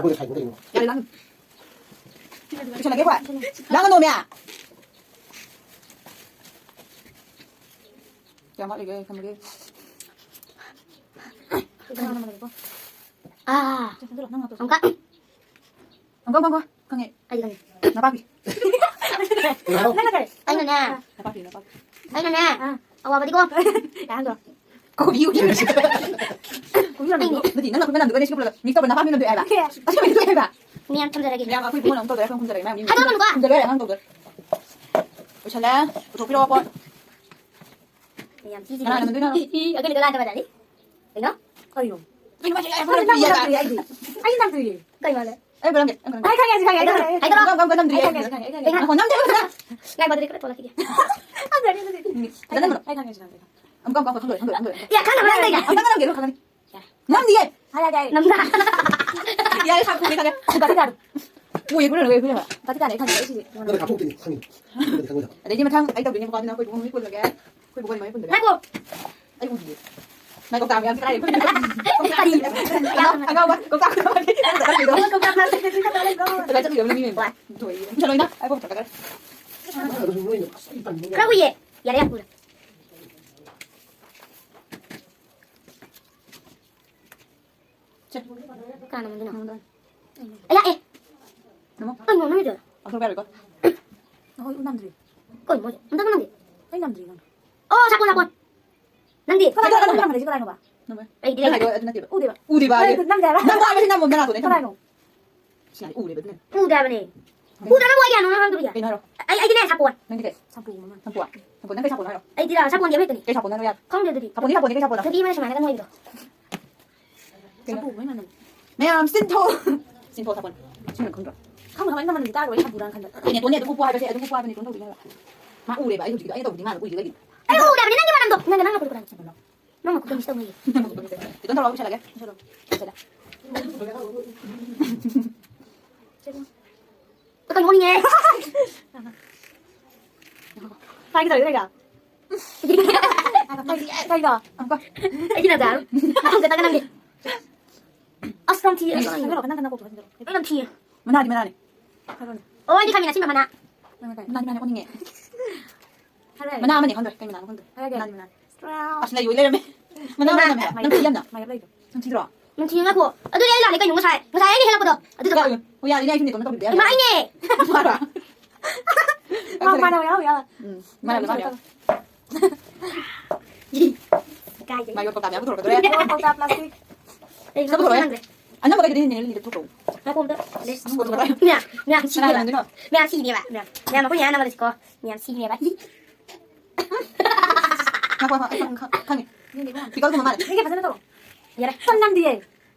ꯌꯥꯔꯦ, ꯂꯥꯡꯒꯅꯨ꯫ ꯂꯣꯏꯁꯜꯂꯒꯦ, ꯍꯣꯏ꯫ ꯂꯥꯡꯒꯅꯣꯃꯦ꯫ ꯀꯌꯥꯝ ꯋꯥꯠꯂꯤꯒꯦ? ꯊꯝꯃꯒꯦ꯫ ꯑꯥ꯫ ꯑꯃꯨꯛꯀ꯫ ꯑꯪꯀ, ꯑꯪꯀ, ꯈꯪꯉꯦ꯫ ꯑꯩꯗꯤ ꯈꯪꯉꯦ꯫ ꯅꯄꯥꯛꯄꯤ꯫ ꯅꯪꯅ ꯀꯔꯤ? ꯑꯩꯅꯅꯦ꯫ ꯅꯄꯥꯛꯄꯤ, ꯅꯄꯥꯛꯄꯤ꯫ ꯑꯩꯅꯅꯦ꯫ ꯑꯥ꯫ ꯑꯋꯥꯕꯗꯤꯀꯣ꯫ ꯀꯩ ꯍꯥꯏꯅꯣ? ꯀꯣꯕꯤ ꯎꯇꯤ꯫ ꯀꯣꯕꯤ ꯃꯅꯝꯗꯣ꯫ ꯑꯩꯅꯦ꯫ ꯅꯠꯇꯦ, ꯅꯪꯅ ꯀꯣꯕꯤ ꯃꯅꯝꯗꯨꯒ ꯁꯤ ꯄꯨꯂꯞ mix ꯇꯧꯔ ꯅꯄꯥꯛꯄꯤ ꯃꯅꯝꯗꯣ ꯊꯣꯛꯑꯦ ꯍꯥꯏꯕ꯫ ꯑꯁꯦꯡꯕꯩꯗꯤ ꯊꯣꯛꯑꯦ ꯍꯥꯏꯕ꯫ ꯃꯌꯥꯝ ꯊꯝꯖꯔꯒꯦ꯫ ꯃꯌꯥꯝ ꯑꯩꯈꯣꯏ ꯏꯕꯨꯡꯉꯣꯅ ꯑꯃꯨꯛ ꯇꯧꯖꯔꯦ, ꯑꯩꯈꯣꯏ ꯑꯃꯨꯛ ꯊꯝꯖꯔꯒꯦ, ꯃꯌꯥꯝ ꯍꯥꯏꯗꯣꯛꯀꯅꯨꯀꯣ꯫ ꯊꯝꯖꯔꯣꯏ, ꯑꯉꯥꯡ ꯇꯧꯖꯔꯦ꯫ ꯂꯣꯏꯁꯜꯂꯦ꯫ ꯄꯨꯊꯣꯛꯄꯤꯔꯛꯑꯣ ꯄꯣꯠ꯫ ꯌꯥꯝ ꯊꯤꯖꯤꯜꯂꯦ꯫ ꯀꯅꯥꯅ ꯅꯝꯗꯣꯏꯅꯣ? ꯏ, ꯏ, ꯑꯗꯨꯅ ꯀꯅꯥ ꯇꯧꯔꯗꯤ? ꯀꯩꯅꯣ? ꯀꯩꯅꯣ? ꯀꯩꯅꯣ ꯃꯥꯁꯦ? ꯑꯩ ꯅꯝꯗ꯭ꯔꯤꯌꯦ, ꯑꯩꯗꯤ꯫ ꯑꯩ ꯅꯝꯗ꯭ꯔꯤꯌꯦ꯫ ꯀꯩ ꯃꯥꯜꯂꯦ? ꯑꯩ ꯕꯣꯂꯝꯒꯦ, ꯑꯩ ꯕꯣꯂꯝꯒꯦ꯫ ꯑꯩ ꯈꯪꯉꯦ, ꯑꯩ ꯈꯪꯉꯦ, ꯑꯩ ꯈꯪꯉꯦ, ꯑꯩ ꯈꯪꯉꯦ꯫ ꯒꯝ, ꯒꯝ, ꯒꯝ ꯅꯝꯗ꯭ꯔꯤꯌꯦ꯫ ꯑꯩ ꯈꯪꯉꯦ, ꯑꯩ ꯈꯪꯉꯦ, ꯑꯩ ꯈꯪꯉꯦ꯫ ꯉꯥꯏꯈꯣ, ꯑꯗꯨꯗꯤ ꯈꯔ ꯊꯣꯛꯂꯛꯈꯤꯒꯦ꯫ ꯐꯖꯅ ꯅꯝꯃꯣ꯫ ꯑꯩ ꯈꯪꯉꯦ, ꯑꯩ ꯈꯪꯉꯦ, ꯑꯩ ꯈꯪꯉꯦ꯫ ꯑꯃꯨꯛꯀ, ꯑꯃꯨꯛꯀ, ꯈꯪꯗꯣꯔꯦ, ꯈꯪꯗꯣꯔꯦ, ꯈꯪꯗꯣꯔꯦ꯫ ꯌꯥ, ꯈꯪꯉꯕ ꯅꯪ ꯇꯧꯔꯤꯗꯣ? ꯑꯃꯨꯛꯇꯪ ꯅꯝꯒꯦ, ꯑꯗꯨꯒ ꯈꯪꯉꯅꯤ꯫ ꯅꯝꯗꯤꯌꯦ꯫ ꯍꯥꯏꯔꯛꯑꯒꯦ ꯑꯩ꯫ ꯅꯝꯗ꯭ꯔꯥ? ꯌꯥꯔꯦ, ꯁꯥ ꯄꯨꯒꯦ, ꯈꯪꯉꯦ꯫ ꯕꯥꯇꯤ ꯇꯥꯔꯣ꯫ ꯄꯨꯒꯦ, ꯄꯨꯔꯒ ꯂꯣꯏ ꯄꯨꯔꯒ꯫ ꯕꯥꯇꯤ ꯇꯥꯔꯦ, ꯑꯩ ꯈꯪꯉꯦ, ꯑꯩ ꯁꯤꯁꯦ꯫ ꯅꯪꯅ ꯀꯥꯞꯊꯣꯛꯇꯣꯏꯅꯤ, ꯈꯪꯉꯤ꯫ ꯅꯪꯅꯗꯤ ꯈꯪꯉꯣꯏꯗꯕ꯫ ꯑꯗꯩꯗꯤ ꯃꯊꯪ ꯑꯩ ꯇꯧꯗꯣꯏꯅꯦꯕꯀꯣ, ꯑꯗꯨꯅ ꯑꯩꯈꯣꯏ ꯕꯨꯡ ꯃꯤ ꯄꯨꯜꯂꯒꯦ꯫ ꯑꯩꯈꯣꯏ ꯕꯨꯡ ꯃꯣꯏ ꯄꯨꯜꯂꯒꯦ꯫ ꯉꯥꯏꯈꯣ꯫ ꯑꯩ ꯎꯗꯤꯌꯦ꯫ ꯉꯥꯏꯈꯣ, ꯀꯧꯇꯥ ꯃꯌꯥꯝꯁꯦ ꯀꯗꯥꯏꯗ? ꯀꯔꯤ? ꯑꯉꯥꯎꯕ, ꯀꯧꯇꯥ ꯃꯌꯥꯝꯁꯦ꯫ ꯀꯧꯇꯥ ꯄ꯭ꯂꯥꯁꯇꯤꯛꯇ ꯆꯤꯡꯈꯠꯄ ꯂꯩꯕ꯭ꯔꯣ? ꯀꯗꯥꯏ ꯆꯠꯂꯤꯅꯣ ꯃꯤ ꯃꯌꯥꯝ? ꯋꯥꯏ꯫ ꯂꯣꯏꯔꯦ꯫ ꯂꯣꯏꯅ ꯑꯩ ꯄꯣꯠ ꯆꯠꯀꯗꯧꯔꯦ꯫ ꯑꯗꯨꯁꯨ ꯅꯣꯏꯅ ꯑꯁ ꯑꯩ ꯇꯟꯕ ꯈꯔ ꯍꯨꯏꯌꯦ꯫ ꯌꯥꯔꯦ, ꯌꯥꯝ ꯀꯨꯏꯔꯦ꯫ ꯁꯦ꯫ ꯀꯅꯥꯅꯣ ꯃꯗꯨꯅ? ꯅꯉꯣꯟꯗ꯫ ꯑꯌꯥ, ꯑꯦ꯫ ꯅꯃꯣ꯫ ꯀꯩꯅꯣ ꯅꯣꯏꯗꯣ? ꯑꯊꯣꯛꯄ ꯌꯥꯔꯣꯏꯀꯣ꯫ ꯑꯩꯈꯣꯏ ꯅꯝꯗ꯭ꯔꯤ꯫ ꯀꯩꯅꯣ ꯃꯣꯏꯁꯦ? ꯑꯝꯇ ꯅꯝꯗꯦ꯫ ꯑꯩ ꯅꯝꯗ꯭ꯔꯤ ꯅꯪ꯫ ꯑꯣ, ꯁꯥꯄꯣꯟ, ꯁꯥꯄꯣꯟ꯫ ꯅꯪꯗꯤ? ꯀꯗꯥꯏꯗ ꯅꯝꯗ꯭ꯔꯤꯁꯦ ꯀꯗꯥꯏꯅꯣꯕ? ꯅꯝꯃꯣꯏ꯫ ꯑꯩꯗꯤ ꯅꯪ ꯍꯥꯏꯗꯣ ꯑꯗꯨ ꯅꯠꯇꯦꯕ꯫ ꯎꯗꯦꯕ꯫ ꯎꯗꯦꯕ ꯍꯥꯏꯌꯦ꯫ ꯅꯪ ꯅꯝꯗꯦ ꯍꯥꯏꯕ? ꯅꯝꯃꯣ ꯍꯥꯏꯕꯁꯤ ꯅꯝꯃꯣ ꯅꯅꯥꯇꯣꯟ ꯅꯠꯇꯦ꯫ ꯀꯗꯥꯏꯅꯣ? ꯁꯤ ꯌꯥꯔꯦ, ꯎꯔꯦꯕ ꯑꯗꯨꯅꯅꯦ꯫ ꯎꯗꯦ ꯍꯥꯏꯕꯅꯦ꯫ ꯎꯗ꯭ꯔꯒ ꯃꯣꯏ ꯀꯌꯥꯅꯣ ꯅꯪ ꯈꯪꯗꯕꯒꯤ? ꯀꯩꯅꯣ ꯍꯥꯏꯔꯣ? ꯑꯩ, ꯑꯩꯗꯤꯅꯦ, ꯁꯥꯄꯣꯟ꯫ ꯅꯪꯗꯤ ꯀꯩ? ꯁꯝꯄꯨ ꯑꯃ꯫ ꯁꯝꯄꯨ꯫ ꯁꯝꯄꯨ꯫ ꯅꯪ ꯀꯩ ꯁꯥꯄꯣꯟ ꯍꯥꯏꯔꯣ? ꯑꯩꯗꯤꯔꯥ, ꯁꯥꯄꯣꯟꯗꯤ ꯑꯃ ꯍꯦꯛꯇꯅꯤ꯫ ꯀꯩ ꯁꯥꯄꯣꯟ ꯍꯥꯏꯔꯣ ꯌꯥꯔꯦ? ꯈꯪꯗꯦ ꯑꯗꯨꯗꯤ꯫ ꯁꯥꯄꯣꯟꯗꯤ ꯁꯥꯄꯣꯟꯅꯦ ꯀꯩꯅꯣ? ꯅꯨꯄꯤ ꯑꯃꯅ ꯁꯨꯃꯥꯏꯅꯒ ꯅꯣꯏꯕꯗꯣ꯫ ꯀꯩꯅꯣ? ꯁꯝꯄꯨ ꯑꯃ ꯅꯝ-, ꯃꯌꯥꯝ ꯁꯤꯟꯊꯣ꯫ ꯁꯤꯟꯊꯣ ꯁꯥꯄꯣꯟ꯫ ꯁꯤꯃ ꯈꯪꯗ꯭ꯔꯣ? ꯈꯪꯗꯦ, ꯀꯃꯥꯏꯅ ꯅꯝꯕꯅꯣ ꯇꯥꯔꯣꯏ, ꯑꯩ ꯁꯝꯄꯨꯔꯥꯅ ꯈꯟꯕ꯫ ꯅꯦꯇꯣꯟꯅꯦ ꯑꯗꯨꯝ ꯎꯞꯄꯣ ꯍꯥꯏꯕꯁꯦ, ꯑꯗꯨꯝ ꯎꯞꯄꯣ ꯍꯥꯏꯕꯅꯦ, ꯅꯦꯇꯣꯟ ꯇꯧꯗꯣꯏꯅꯦ ꯍꯥꯏꯕ꯫ ꯃꯥ ꯎꯔꯦꯕ, ꯑꯩ ꯍꯧꯖꯤꯛꯀꯤꯗꯣ ꯑꯩꯅ ꯇꯧꯕꯗꯤ ꯃꯥꯅ ꯎꯏꯗꯨꯗꯒꯤ꯫ ꯑꯩ ꯎꯗꯦ ꯍꯥꯏꯕꯅꯤ, ꯅꯪꯒꯤ ꯃꯅꯝꯗꯣ꯫ ꯅꯪꯒ ꯅꯪꯅ ꯄꯨꯔꯛꯄ꯭ꯔꯥ? ꯁꯥꯄꯣꯟꯗꯣ꯫ ꯅꯪ ꯃꯈꯨꯠꯇꯣ ꯃꯤꯁ ꯇꯧꯅꯤꯌꯦ꯫ ꯅꯦꯇꯣꯟ ꯇꯧꯔꯒ ꯄꯨꯁꯜꯂꯒꯦ꯫ ꯄꯨꯁꯜꯂꯣ꯫ ꯄꯨꯁꯜꯂꯣ꯫ ꯀꯩꯅꯣ ꯅꯣꯛꯅꯤꯡꯉꯦ꯫ ꯄꯥꯏꯒꯦ ꯇꯧꯔꯤꯔꯣ ꯀꯩꯒ? ꯀꯩꯒ? ꯑꯃꯨꯛꯀ꯫ ꯑꯩꯒꯤ ꯅꯠꯇꯦ ꯍꯥꯏꯕ꯫ ꯑꯃꯨꯛꯀ ꯇꯪꯒ ꯅꯪꯒꯤ꯫ ꯑꯁ, ꯌꯥꯝ ꯊꯤꯌꯦ꯫ ꯅꯪ ꯀꯩꯅꯣ, ꯅꯪ ꯀꯩꯅꯣ ꯀꯣꯛꯇꯣ ꯐꯖꯅ ꯇꯧꯔꯣ꯫ ꯌꯥꯝ ꯊꯤꯌꯦ꯫ ꯃꯅꯥꯗꯤ ꯃꯅꯥꯅꯦ꯫ ꯍꯥꯏꯔꯣꯅꯦ꯫ ꯑꯣ, ꯑꯩꯗꯤ ꯈꯪꯉꯦ, ꯑꯁꯤꯟꯕ ꯃꯅꯥ꯫ ꯃꯅꯥ ꯀꯩ? ꯃꯅꯥꯗꯤ ꯃꯅꯥꯅꯦ, ꯑꯣꯟꯅꯤꯡꯉꯦ꯫ ꯍꯥꯏꯔꯣꯅꯦ꯫ ꯃꯅꯥ ꯑꯃꯅꯦ, ꯈꯪꯗ꯭ꯔꯦ꯫ ꯀꯩ ꯃꯅꯥꯅꯣ ꯈꯪꯗ꯭ꯔꯦ꯫ ꯍꯥꯏꯔꯒꯦ꯫ ꯃꯅꯥꯗꯤ ꯃꯅꯥꯅꯦ꯫ ꯑꯁ, ꯂꯩ ꯑꯣꯏ ꯂꯩꯔꯝꯃꯦ꯫ ꯃꯅꯥ ꯃꯅꯥ ꯃꯅꯥ ꯃꯅꯥ꯫ ꯅꯝꯊꯤ ꯌꯥꯝꯅ꯫ ꯃꯥꯏꯔꯞ ꯂꯩꯗꯣ꯫ ꯅꯝꯊꯤꯗ꯭ꯔꯣ? ꯅꯝꯊꯤ ꯉꯥꯏꯈꯣ꯫ ꯑꯗꯨꯗꯤ ꯑꯩ ꯂꯥꯜꯂꯦ ꯀꯩꯅꯣ ꯉꯁꯥꯏ? ꯉꯁꯥꯏ ꯑꯩꯅ ꯍꯦꯜꯂꯛꯄꯗꯣ꯫ ꯑꯗꯨꯗꯣ꯫ ꯀꯥꯏ? ꯍꯣꯏ, ꯌꯥꯔꯦꯅꯦ, ꯑꯩꯁꯨ ꯅꯦꯇꯣꯟꯅ ꯇꯧꯕꯤꯕ ꯌꯥꯏ꯫ ꯏꯃꯥ, ꯑꯩꯅꯦ꯫ ꯃꯥꯔꯣ? ꯃꯥ ꯃꯥꯟꯅꯕ ꯌꯥꯎ, ꯌꯥꯎ꯫ ꯎꯝ, ꯃꯥꯟꯅꯕ ꯌꯥꯎ꯫ ꯀꯥꯏꯗꯩ? ꯃꯥꯏ ꯀꯧꯇꯥ ꯃꯌꯥꯝ ꯄꯨꯊꯣꯔꯛꯀꯗꯧꯔꯦ꯫ ꯑꯣ, ꯀꯧꯇꯥ ꯄ꯭ꯂꯥꯁꯇꯤꯛ꯫ ꯑꯩ ꯁꯤꯗ ꯄꯨꯊꯣꯔꯛꯑꯣ꯫ ꯈꯪꯗ꯭ꯔꯦ꯫ ꯑꯅꯝꯕ ꯀꯩꯗꯤ ꯅꯦꯅꯦ ꯂꯤꯂꯤꯗ ꯄꯨꯊꯣꯔꯛꯑꯣ꯫ ꯉꯥꯏꯈꯣ ꯑꯝꯇ꯫ ꯂꯦꯁ꯫ ꯁꯤꯗ ꯄꯨꯊꯣꯔꯛꯑꯣ꯫ ꯃꯌꯥꯝ, ꯃꯌꯥꯝ ꯀꯅꯥ ꯁꯤꯅꯦꯕ꯫ ꯅꯝꯗꯣꯏꯅꯣ? ꯃꯌꯥꯝ, ꯃꯌꯥꯝ ꯑꯩꯈꯣꯏ ꯃꯌꯥꯝ ꯅꯝꯃꯗꯤꯀꯣ꯫ ꯃꯌꯥꯝ ꯁꯤꯅꯦꯕ꯫ ꯉꯥꯏꯈꯣ, ꯉꯥꯏꯈꯣ, ꯑꯩ ꯈꯪ-, ꯈꯪ-, ꯈꯪꯉꯦ꯫ ꯄꯤꯀꯜꯒꯨꯝꯕ ꯃꯥꯜꯂꯦ꯫ ꯅꯪꯒꯤ ꯐꯖꯅ ꯇꯧꯔꯣ꯫ ꯌꯥꯔꯦ꯫ ꯁꯝ ꯅꯝꯗꯤꯌꯦ꯫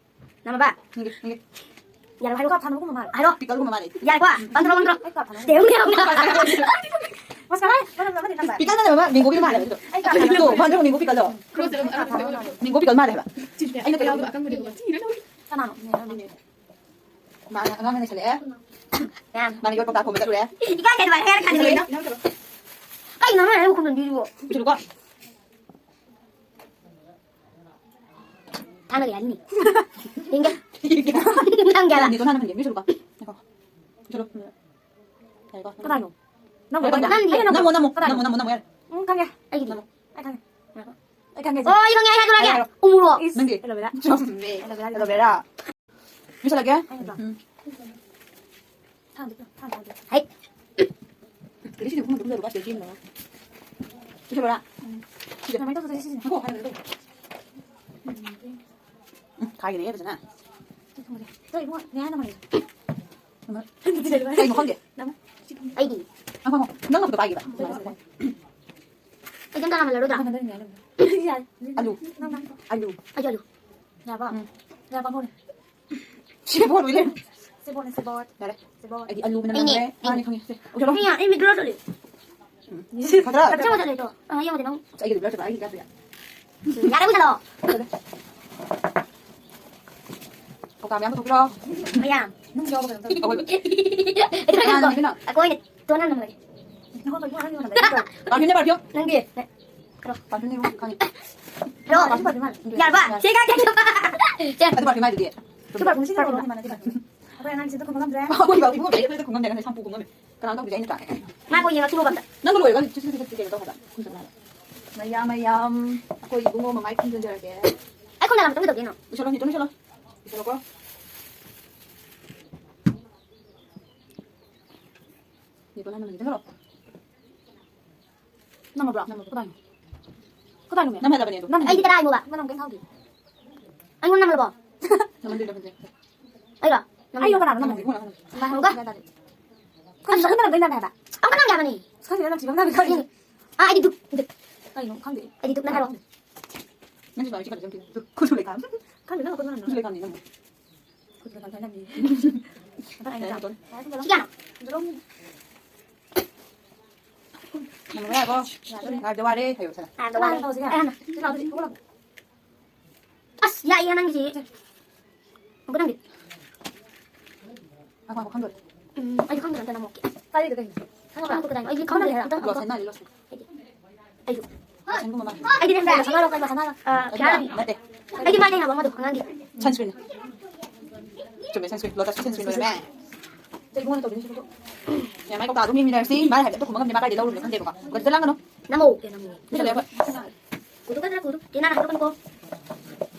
ꯅꯝꯃꯕ? ꯅꯪꯒꯤ, ꯅꯪꯒꯤ꯫ ꯌꯥꯔꯦ, ꯍꯥꯏꯔꯣ꯫ ꯀꯥꯞ ꯊꯝꯃꯒꯨꯝꯕ ꯃꯥꯜꯂꯦ꯫ ꯍꯥꯏꯔꯣ꯫ ꯄꯤꯀꯜꯒꯨꯝꯕ ꯃꯥꯜꯂꯦ꯫ ꯌꯥꯔꯦꯀꯣ? ꯕꯟꯗ꯭ꯔꯣ, ꯕꯟꯗ꯭ꯔꯣ꯫ ꯑꯩ ꯀꯥꯞ ꯊꯝꯃꯒꯦ꯫ ꯇꯦꯔꯨꯝ, ꯇꯦꯔꯨꯝ꯫ ꯃꯁꯀꯥꯔꯥ ꯐꯖꯅ ꯅꯝꯃꯗꯤ ꯅꯝꯕ꯫ ꯄꯤꯀꯜ ꯅꯠꯇꯕ ꯑꯃ ꯃꯦꯡꯒꯣ ꯄꯤꯀꯜ ꯃꯥꯜꯂꯦ ꯍꯥꯏꯕꯗꯣ꯫ ꯑꯩ ꯀꯥꯞ ꯊꯝꯃꯒꯦ꯫ ꯑꯗꯣ ꯕꯟꯗ꯭ꯔꯣ ꯃꯦꯡꯒꯣ ꯄꯤꯀꯜꯗꯣ꯫ ꯃꯦꯡꯒꯣ ꯄꯤꯀꯜ ꯃꯥꯜꯂꯦ ꯍꯥꯏꯕ꯫ ꯑꯩꯅ ꯀꯩꯅꯣ ꯀꯅꯥꯅꯣ? ꯃꯥꯅ ꯑꯉꯥꯡ ꯂꯩꯁꯜꯂꯛꯑꯦ꯫ ꯃꯌꯥꯝ꯫ ꯃꯥꯅ ꯌꯣꯠ ꯀꯧꯇꯥ ꯈꯣꯝꯕ ꯆꯠꯂꯨꯔꯦ꯫ ꯏꯀꯥꯏ ꯀꯩꯗꯧꯕ ꯍꯥꯏꯔ ꯀꯥꯟꯗ ꯂꯩꯅꯣ? ꯀꯩꯅꯣ ꯅꯪ ꯑꯃꯨꯛ ꯈꯨꯝꯖꯟꯕꯤꯔꯤꯕꯣ? ꯄꯨꯁꯤꯜꯂꯨꯀꯣ꯫ ꯊꯥꯡꯅ ꯌꯥꯅꯤ꯫ ꯌꯦꯡꯒꯦ꯫ ꯊꯥꯡ ꯀꯌꯥ ꯂꯥꯛ? ꯅꯪꯗꯤ ꯇꯣ ꯅꯍꯥꯟ ꯍꯟꯒꯦ꯫ ꯄꯨꯁꯤꯜꯂꯨꯀꯣ꯫ ꯉꯥꯏꯈꯣ꯫ ꯄꯨꯁꯤꯜꯂꯨ꯫ ꯌꯥꯔꯦꯀꯣ꯫ ꯀꯗꯥꯏꯅꯣ? ꯅꯪ ꯌꯥꯔꯦꯀꯣ꯫ ꯅꯪꯗꯤ? ꯅꯝꯃꯣ, ꯅꯝꯃꯣ, ꯀꯗꯥꯏꯅꯣ? ꯅꯝꯃꯣ, ꯅꯝꯃꯣ, ꯅꯝꯃꯣ, ꯌꯥꯔꯦ꯫ ꯎꯝ, ꯈꯪꯉꯦ꯫ ꯑꯩꯒꯤꯗꯤ? ꯅꯝꯃꯣ꯫ ꯑꯩ ꯈꯪꯉꯦ꯫ ꯑꯩ ꯈꯪꯉꯦ꯫ ꯑꯣ, ꯑꯩ ꯈꯪꯉꯦ, ꯑꯩ ꯍꯥꯏꯗꯣꯔꯛꯑꯒꯦ꯫ ꯍꯥꯏꯔꯣ꯫ ꯎꯃꯣꯔꯣꯛ꯫ ꯏꯁ, ꯅꯪꯒꯤ? ꯑꯦꯂꯣꯚꯦꯔꯥ꯫ ꯆꯨꯝꯃꯦ꯫ Aloe, vera. ꯂꯣꯏꯁꯤꯜꯂꯒꯦ? ꯑꯩ ꯅꯠꯇ꯭ꯔꯣ? ꯎꯝ꯫ ꯊꯥꯡꯗꯣ, ꯊꯥꯡꯗꯣ, ꯊꯥꯡꯗꯣ꯫ ꯍꯩ꯫ ꯀꯔꯤ ꯁꯤꯗꯤ ꯈꯨꯝꯗ ꯈꯨꯝꯗ ꯂꯨꯄꯥ ꯁꯤꯗ ꯁꯤꯖꯤꯟꯅꯕ? ꯂꯣꯏꯁꯤꯜꯂꯣꯔꯥ? ꯎꯝ꯫ ꯁꯤꯗ꯫ ꯀꯃꯥꯏꯅ ꯇꯧꯗꯣꯏꯅꯣ ꯁꯤꯁꯤꯅ? ꯉꯥꯏꯈꯣ, ꯍꯥꯏꯔꯒꯦ꯫ ꯎꯝ꯫ ꯎꯝ, ꯊꯥꯒꯤꯅꯦ ꯐꯖꯅ꯫ ꯁꯤ ꯊꯝꯃꯒꯦ꯫ ꯇꯣ, ꯏꯕꯨꯡꯉꯣ, ꯅꯌꯥ ꯅꯃꯥꯏꯗꯣ꯫ ꯀꯩꯅꯣ ꯈꯪꯗꯦ꯫ ꯅꯝꯃꯣ꯫ ꯑꯩꯗꯤ꯫ ꯉꯥꯏꯈꯣ, ꯉꯥꯏꯈꯣ꯫ ꯅꯪ ꯑꯃꯗꯣ ꯄꯥꯏꯒꯦꯕ꯫ ꯑꯩ ꯑꯗꯨꯝ ꯇꯥꯔꯝꯃꯜꯂꯔꯣꯏꯗ꯭ꯔꯥ? ꯌꯥꯔꯦ꯫ ꯑꯂꯨ꯫ ꯅꯪ, ꯅꯪ꯫ ꯑꯂꯨ꯫ ꯑꯩꯁꯨ ꯑꯂꯨ꯫ ꯌꯥꯔꯕꯣ? ꯎꯝ꯫ ꯌꯥꯔꯕ ꯍꯣꯏ꯫ ꯁꯦꯕꯣꯠ ꯑꯣꯏ ꯂꯩꯔꯝꯃꯦ꯫ ꯁꯦꯕꯣꯠꯅꯦ, ꯁꯦꯕꯣꯠ꯫ ꯌꯥꯔꯦ꯫ ꯁꯦꯕꯣꯠ꯫ ꯑꯩꯗꯤ ꯑꯂꯨ ꯃꯅꯝ ꯑꯩꯅꯦ, ꯅꯝꯃꯦ꯫ ꯃꯥꯅꯦ, ꯑꯩꯅꯦ꯫ ꯈꯪꯉꯦ꯫ ꯁꯦ, ꯎꯖꯥꯂꯥꯎ꯫ ꯑꯩ, ꯑꯩ ꯃꯤꯠ ꯕ꯭ꯂꯔ ꯆꯠꯂꯦ꯫ ꯎꯝ꯫ ꯐꯗ꯭ꯔꯥ? ꯆꯠꯂꯦ, ꯆꯠꯂꯦ, ꯇꯣ꯫ ꯑ, ꯌꯦꯡꯉꯨꯗꯤ ꯅꯪ꯫ ꯑꯩꯒꯤꯗꯤ ꯕ꯭ꯂꯔ ꯆꯠꯄ, ꯑꯩꯒꯤ ꯀꯥꯞꯄ ꯌꯥꯏ꯫ ꯌꯥꯔꯦ, ꯃꯨꯊꯠꯂꯣ꯫ ꯀꯧꯇꯥ ꯃꯌꯥꯝ ꯄꯨꯊꯣꯛꯄꯤꯔꯣ꯫ ꯃꯌꯥꯝ꯫ ꯅꯪ ꯌꯥꯎꯕ ꯀꯩꯅꯣ ꯇꯧꯔꯦ꯫ ꯑꯋꯣꯏꯕ꯫ ꯑꯩ ꯊꯣꯛꯂꯛꯀꯦ꯫ ꯀꯅꯥꯅꯣ, ꯀꯅꯥꯅꯣ? ꯑꯩꯈꯣꯏ ꯇꯣꯟꯅ ꯅꯝꯃꯒꯦ꯫ ꯅꯪꯉꯣꯟꯗ ꯂꯣꯏ ꯍꯥꯏꯔꯝꯃꯦ꯫ ꯄꯥꯔꯐ꯭ꯌꯨꯝꯅꯦ, ꯄꯥꯔꯐ꯭ꯌꯨꯝ꯫ ꯅꯪꯒꯤ꯫ ꯄꯥꯔꯐ꯭ꯌꯨꯝꯅꯦ, ꯈꯪꯉꯦ꯫ ꯍꯜꯂꯣ꯫ Perfume, perfume. ꯌꯥꯔꯕ? ꯁꯤ ꯀꯥꯏ ꯆꯠꯈꯤꯕ? ꯁꯦ꯫ ꯑꯗꯨ ꯄꯥꯔꯐ꯭ꯌꯨꯝ ꯍꯥꯏꯗꯨꯗꯤ꯫ ꯁꯤ ꯄꯥꯔꯐ꯭ꯌꯨꯝ ꯁꯤꯖꯤꯟꯅꯕ꯭ꯔꯣ? ꯏꯃꯥꯟꯅꯕꯤ ꯄꯥꯔꯐ꯭ꯌꯨꯝ꯫ ꯑꯩꯈꯣꯏ ꯑꯉꯥꯡꯁꯤꯗ ꯈꯨꯝꯕ ꯉꯝꯗ꯭ꯔꯦ꯫ ꯑꯩꯈꯣꯏ ꯕꯥꯕꯨ ꯏꯕꯨꯡꯉꯣ ꯀꯩ ꯑꯩꯈꯣꯏꯗ ꯈꯨꯝ ꯉꯝꯗꯦ, ꯉꯁꯥꯏ ꯁꯝꯄꯨ ꯈꯨꯝ ꯉꯝꯃꯦ꯫ ꯀꯅꯥꯅꯣ ꯇꯧꯗꯣꯏꯁꯦ? ꯑꯩ ꯅꯠꯇ꯭ꯔꯥ? ꯉꯥꯏꯈꯣ, ꯌꯦꯡꯉꯛꯈꯤꯅꯣ ꯑꯝꯇ꯫ ꯅꯪ ꯂꯣꯏꯔꯒ ꯁꯤ, ꯁꯤ, ꯁꯤ, ꯁꯤ ꯀꯩꯅꯣ ꯇꯧ ꯍꯥꯏꯕ꯫ ꯈꯨꯝ ꯆꯠꯂꯣ ꯍꯥꯏꯕ꯫ ꯃꯌꯥꯝ, ꯃꯌꯥꯝ, ꯑꯩꯈꯣꯏ ꯏꯕꯨꯡꯉꯣ ꯃꯃꯥꯏ ꯈꯨꯝꯖꯤꯟꯖꯔꯒꯦ꯫ ꯑꯩ ꯈꯨꯝꯖꯤꯜꯂꯝꯕ ꯃꯇꯨꯡ ꯀꯩꯗꯧꯗꯣꯏꯅꯣ? ꯂꯣꯏꯁꯤꯜꯂꯣ, ꯅꯦꯇꯣꯟ, ꯂꯣꯏꯁꯤꯜꯂꯣ꯫ ꯂꯣꯏꯁꯤꯜꯂꯣꯀꯣ꯫ ꯅꯦꯇꯣꯟ ꯍꯥꯟꯅ ꯂꯣꯏꯁꯤꯜꯂꯣ꯫ ꯅꯝꯃꯕ꯭ꯔꯣ? ꯅꯝꯃꯕ꯭ꯔꯣ? ꯀꯗꯥꯏꯅꯣ? ꯀꯗꯥꯏꯅꯣ, ꯃꯦꯝ? ꯅꯝꯍꯜꯂꯕꯅꯦ ꯑꯗꯣ꯫ ꯅꯝ-, ꯑꯩꯗꯤ ꯀꯗꯥꯏꯅꯣꯕ? ꯃꯅꯝ ꯀꯩꯝ ꯈꯪꯗꯦ꯫ ꯑꯩꯉꯣꯟꯗ ꯅꯝꯍꯜꯂꯕꯣ? ꯅꯝꯍꯟꯗ꯭ꯔꯤ, ꯅꯝꯍꯟꯗ꯭ꯔꯤ꯫ ꯑꯩꯔꯣ? ꯑꯩꯔꯣ, ꯀꯅꯥꯅꯣ ꯅꯝꯍꯜꯂꯤꯁꯦ? ꯅꯝꯍꯜꯂꯤ, ꯅꯝꯍꯜꯂꯤ꯫ ꯅꯝꯍꯜꯂꯤ꯫ ꯀꯩꯅꯣ, ꯅꯝꯍꯜꯂꯤ ꯍꯥꯏꯕ꯫ ꯑꯝꯇ ꯅꯝꯗꯦ ꯍꯥꯏꯕꯅꯤ꯫ ꯈꯪꯗꯦ, ꯅꯝꯊꯤꯕ ꯑꯃ ꯅꯝꯃꯤ ꯈꯪꯗꯦ꯫ ꯑꯥ, ꯑꯩꯗꯤ ꯗꯨꯛ, ꯗꯨꯛ꯫ ꯀꯩꯅꯣ ꯈꯪꯗꯦ꯫ ꯑꯩꯗꯤ ꯗꯨꯛꯅ ꯍꯥꯏꯔꯛꯑꯣ꯫ ꯅꯪꯁꯨ ꯁꯨꯃꯥꯏꯅ ꯆꯤꯛꯀꯗꯕꯁꯦ ꯌꯥꯝ ꯊꯤꯅ ꯈꯨꯠꯁꯨ ꯂꯩꯈꯥꯝ꯫ ꯈꯪꯗꯦ, ꯅꯪ ꯈꯨꯠ ꯃꯅꯝ ꯈꯨꯠꯁꯨ ꯂꯩꯈꯥꯝꯅꯤ ꯅꯪ꯫ ꯈꯨꯠꯁꯨ ꯂꯩꯈꯥꯝ ꯊꯥꯏꯅꯕꯅꯤ꯫ ꯌꯥꯔꯦ, ꯌꯥꯔꯦ꯫ ꯁꯤ ꯀꯌꯥꯅꯣ? ꯌꯥꯔꯦ꯫ ꯉꯥꯏꯕꯗ ꯋꯥꯔꯦ ꯍꯥꯏꯌꯣ, ꯁꯥꯅꯥ꯫ ꯉꯥꯏꯕꯗ ꯋꯥꯔꯦ ꯍꯥꯏꯌꯣ, ꯁꯥꯅꯥ꯫ ꯉꯥꯏꯕꯗ ꯋꯥꯔꯦ꯫ ꯇꯧꯁꯤ, ꯀꯌꯥꯅꯣ? ꯁꯤ ꯂꯥꯎꯗꯣꯏꯁꯤ, ꯊꯣꯛꯂꯛꯑꯣ꯫ ꯑꯁ, ꯌꯥꯏꯌꯦ ꯅꯪꯒꯤꯁꯤ꯫ ꯑꯃꯨꯛꯀ ꯅꯪꯒꯤ꯫ ꯉꯥꯏꯈꯣ, ꯉꯥꯏꯈꯣ, ꯈꯪꯗꯣꯔꯦ꯫ ꯎꯝ, ꯑꯩꯁꯨ ꯈꯪꯗ꯭ꯔꯦ, ꯑꯝꯇ ꯅꯝꯃꯛꯀꯦ꯫ ꯀꯥꯏꯗ ꯀꯩꯅꯣ? ꯈꯪꯉꯕ? ꯈꯪꯗꯣꯔꯦ, ꯀꯗꯥꯏꯅꯣ? ꯑꯩꯗꯤ ꯈꯪꯗ꯭ꯔꯦ, ꯑꯝꯇ ꯂꯣꯁꯟ ꯍꯪꯉꯛꯑꯣ꯫ ꯃꯥꯜꯂꯦ, ꯂꯣꯁꯟ꯫ ꯑꯩꯗꯤ꯫ ꯑꯩꯁꯨ꯫ ꯂꯣꯁꯟꯒꯨꯝꯕ ꯃꯥꯜꯂꯦ꯫ ꯑꯩꯗꯤ ꯈꯪꯗ꯭ꯔꯦ꯫ ꯂꯣꯁꯟ ꯍꯥꯏꯔꯣ, ꯀꯩ ꯂꯣꯁꯟ ꯍꯥꯏꯔꯣ? ꯑ, ꯑꯗꯨꯅ ꯈ꯭ꯌꯥꯔ꯫ ꯅꯠꯇꯦ꯫ ꯑꯩꯗꯤ ꯃꯥꯏ ꯂꯩꯅꯕ ꯑꯃꯗꯣ ꯑꯉꯥꯡꯒꯤ꯫ Sunscreen꯫ ꯆꯨꯝꯃꯦ, sunscreen꯫ Lotus sunscreen ꯑꯣꯏꯔꯝꯃꯦ꯫ ꯀꯩ ꯏꯕꯨꯡꯉꯣꯅ ꯇꯧꯗꯣꯏꯅꯣ ꯁꯤꯕꯨ? ꯌꯥꯝ ꯃꯥꯏ ꯀꯧꯇꯥꯗꯣ ꯃꯤ ꯃꯤꯅꯔꯁꯤ ꯃꯥꯅ ꯍꯥꯏꯕꯗꯤ ꯑꯝꯇ ꯈꯨꯝꯕ ꯉꯝꯗꯦ, ꯃꯥ ꯀꯥꯏꯗꯩ ꯂꯧꯔꯨꯕꯅꯣ ꯈꯪꯗꯦꯕꯀꯣ꯫ ꯀꯩꯁꯨ ꯂꯥꯡꯒꯅꯨ꯫ ꯅꯝꯃꯣ꯫ ꯀꯩ ꯅꯝꯃꯣ? ꯄꯤꯁꯜꯂꯦ ꯑꯩꯈꯣꯏ꯫ ꯀꯨꯗꯨꯀꯗ꯭ꯔꯥ ꯀꯨꯗꯨ? ꯆꯦ ꯅꯥꯅ ꯍꯥꯏꯗꯣꯛꯀꯅꯨꯀꯣ꯫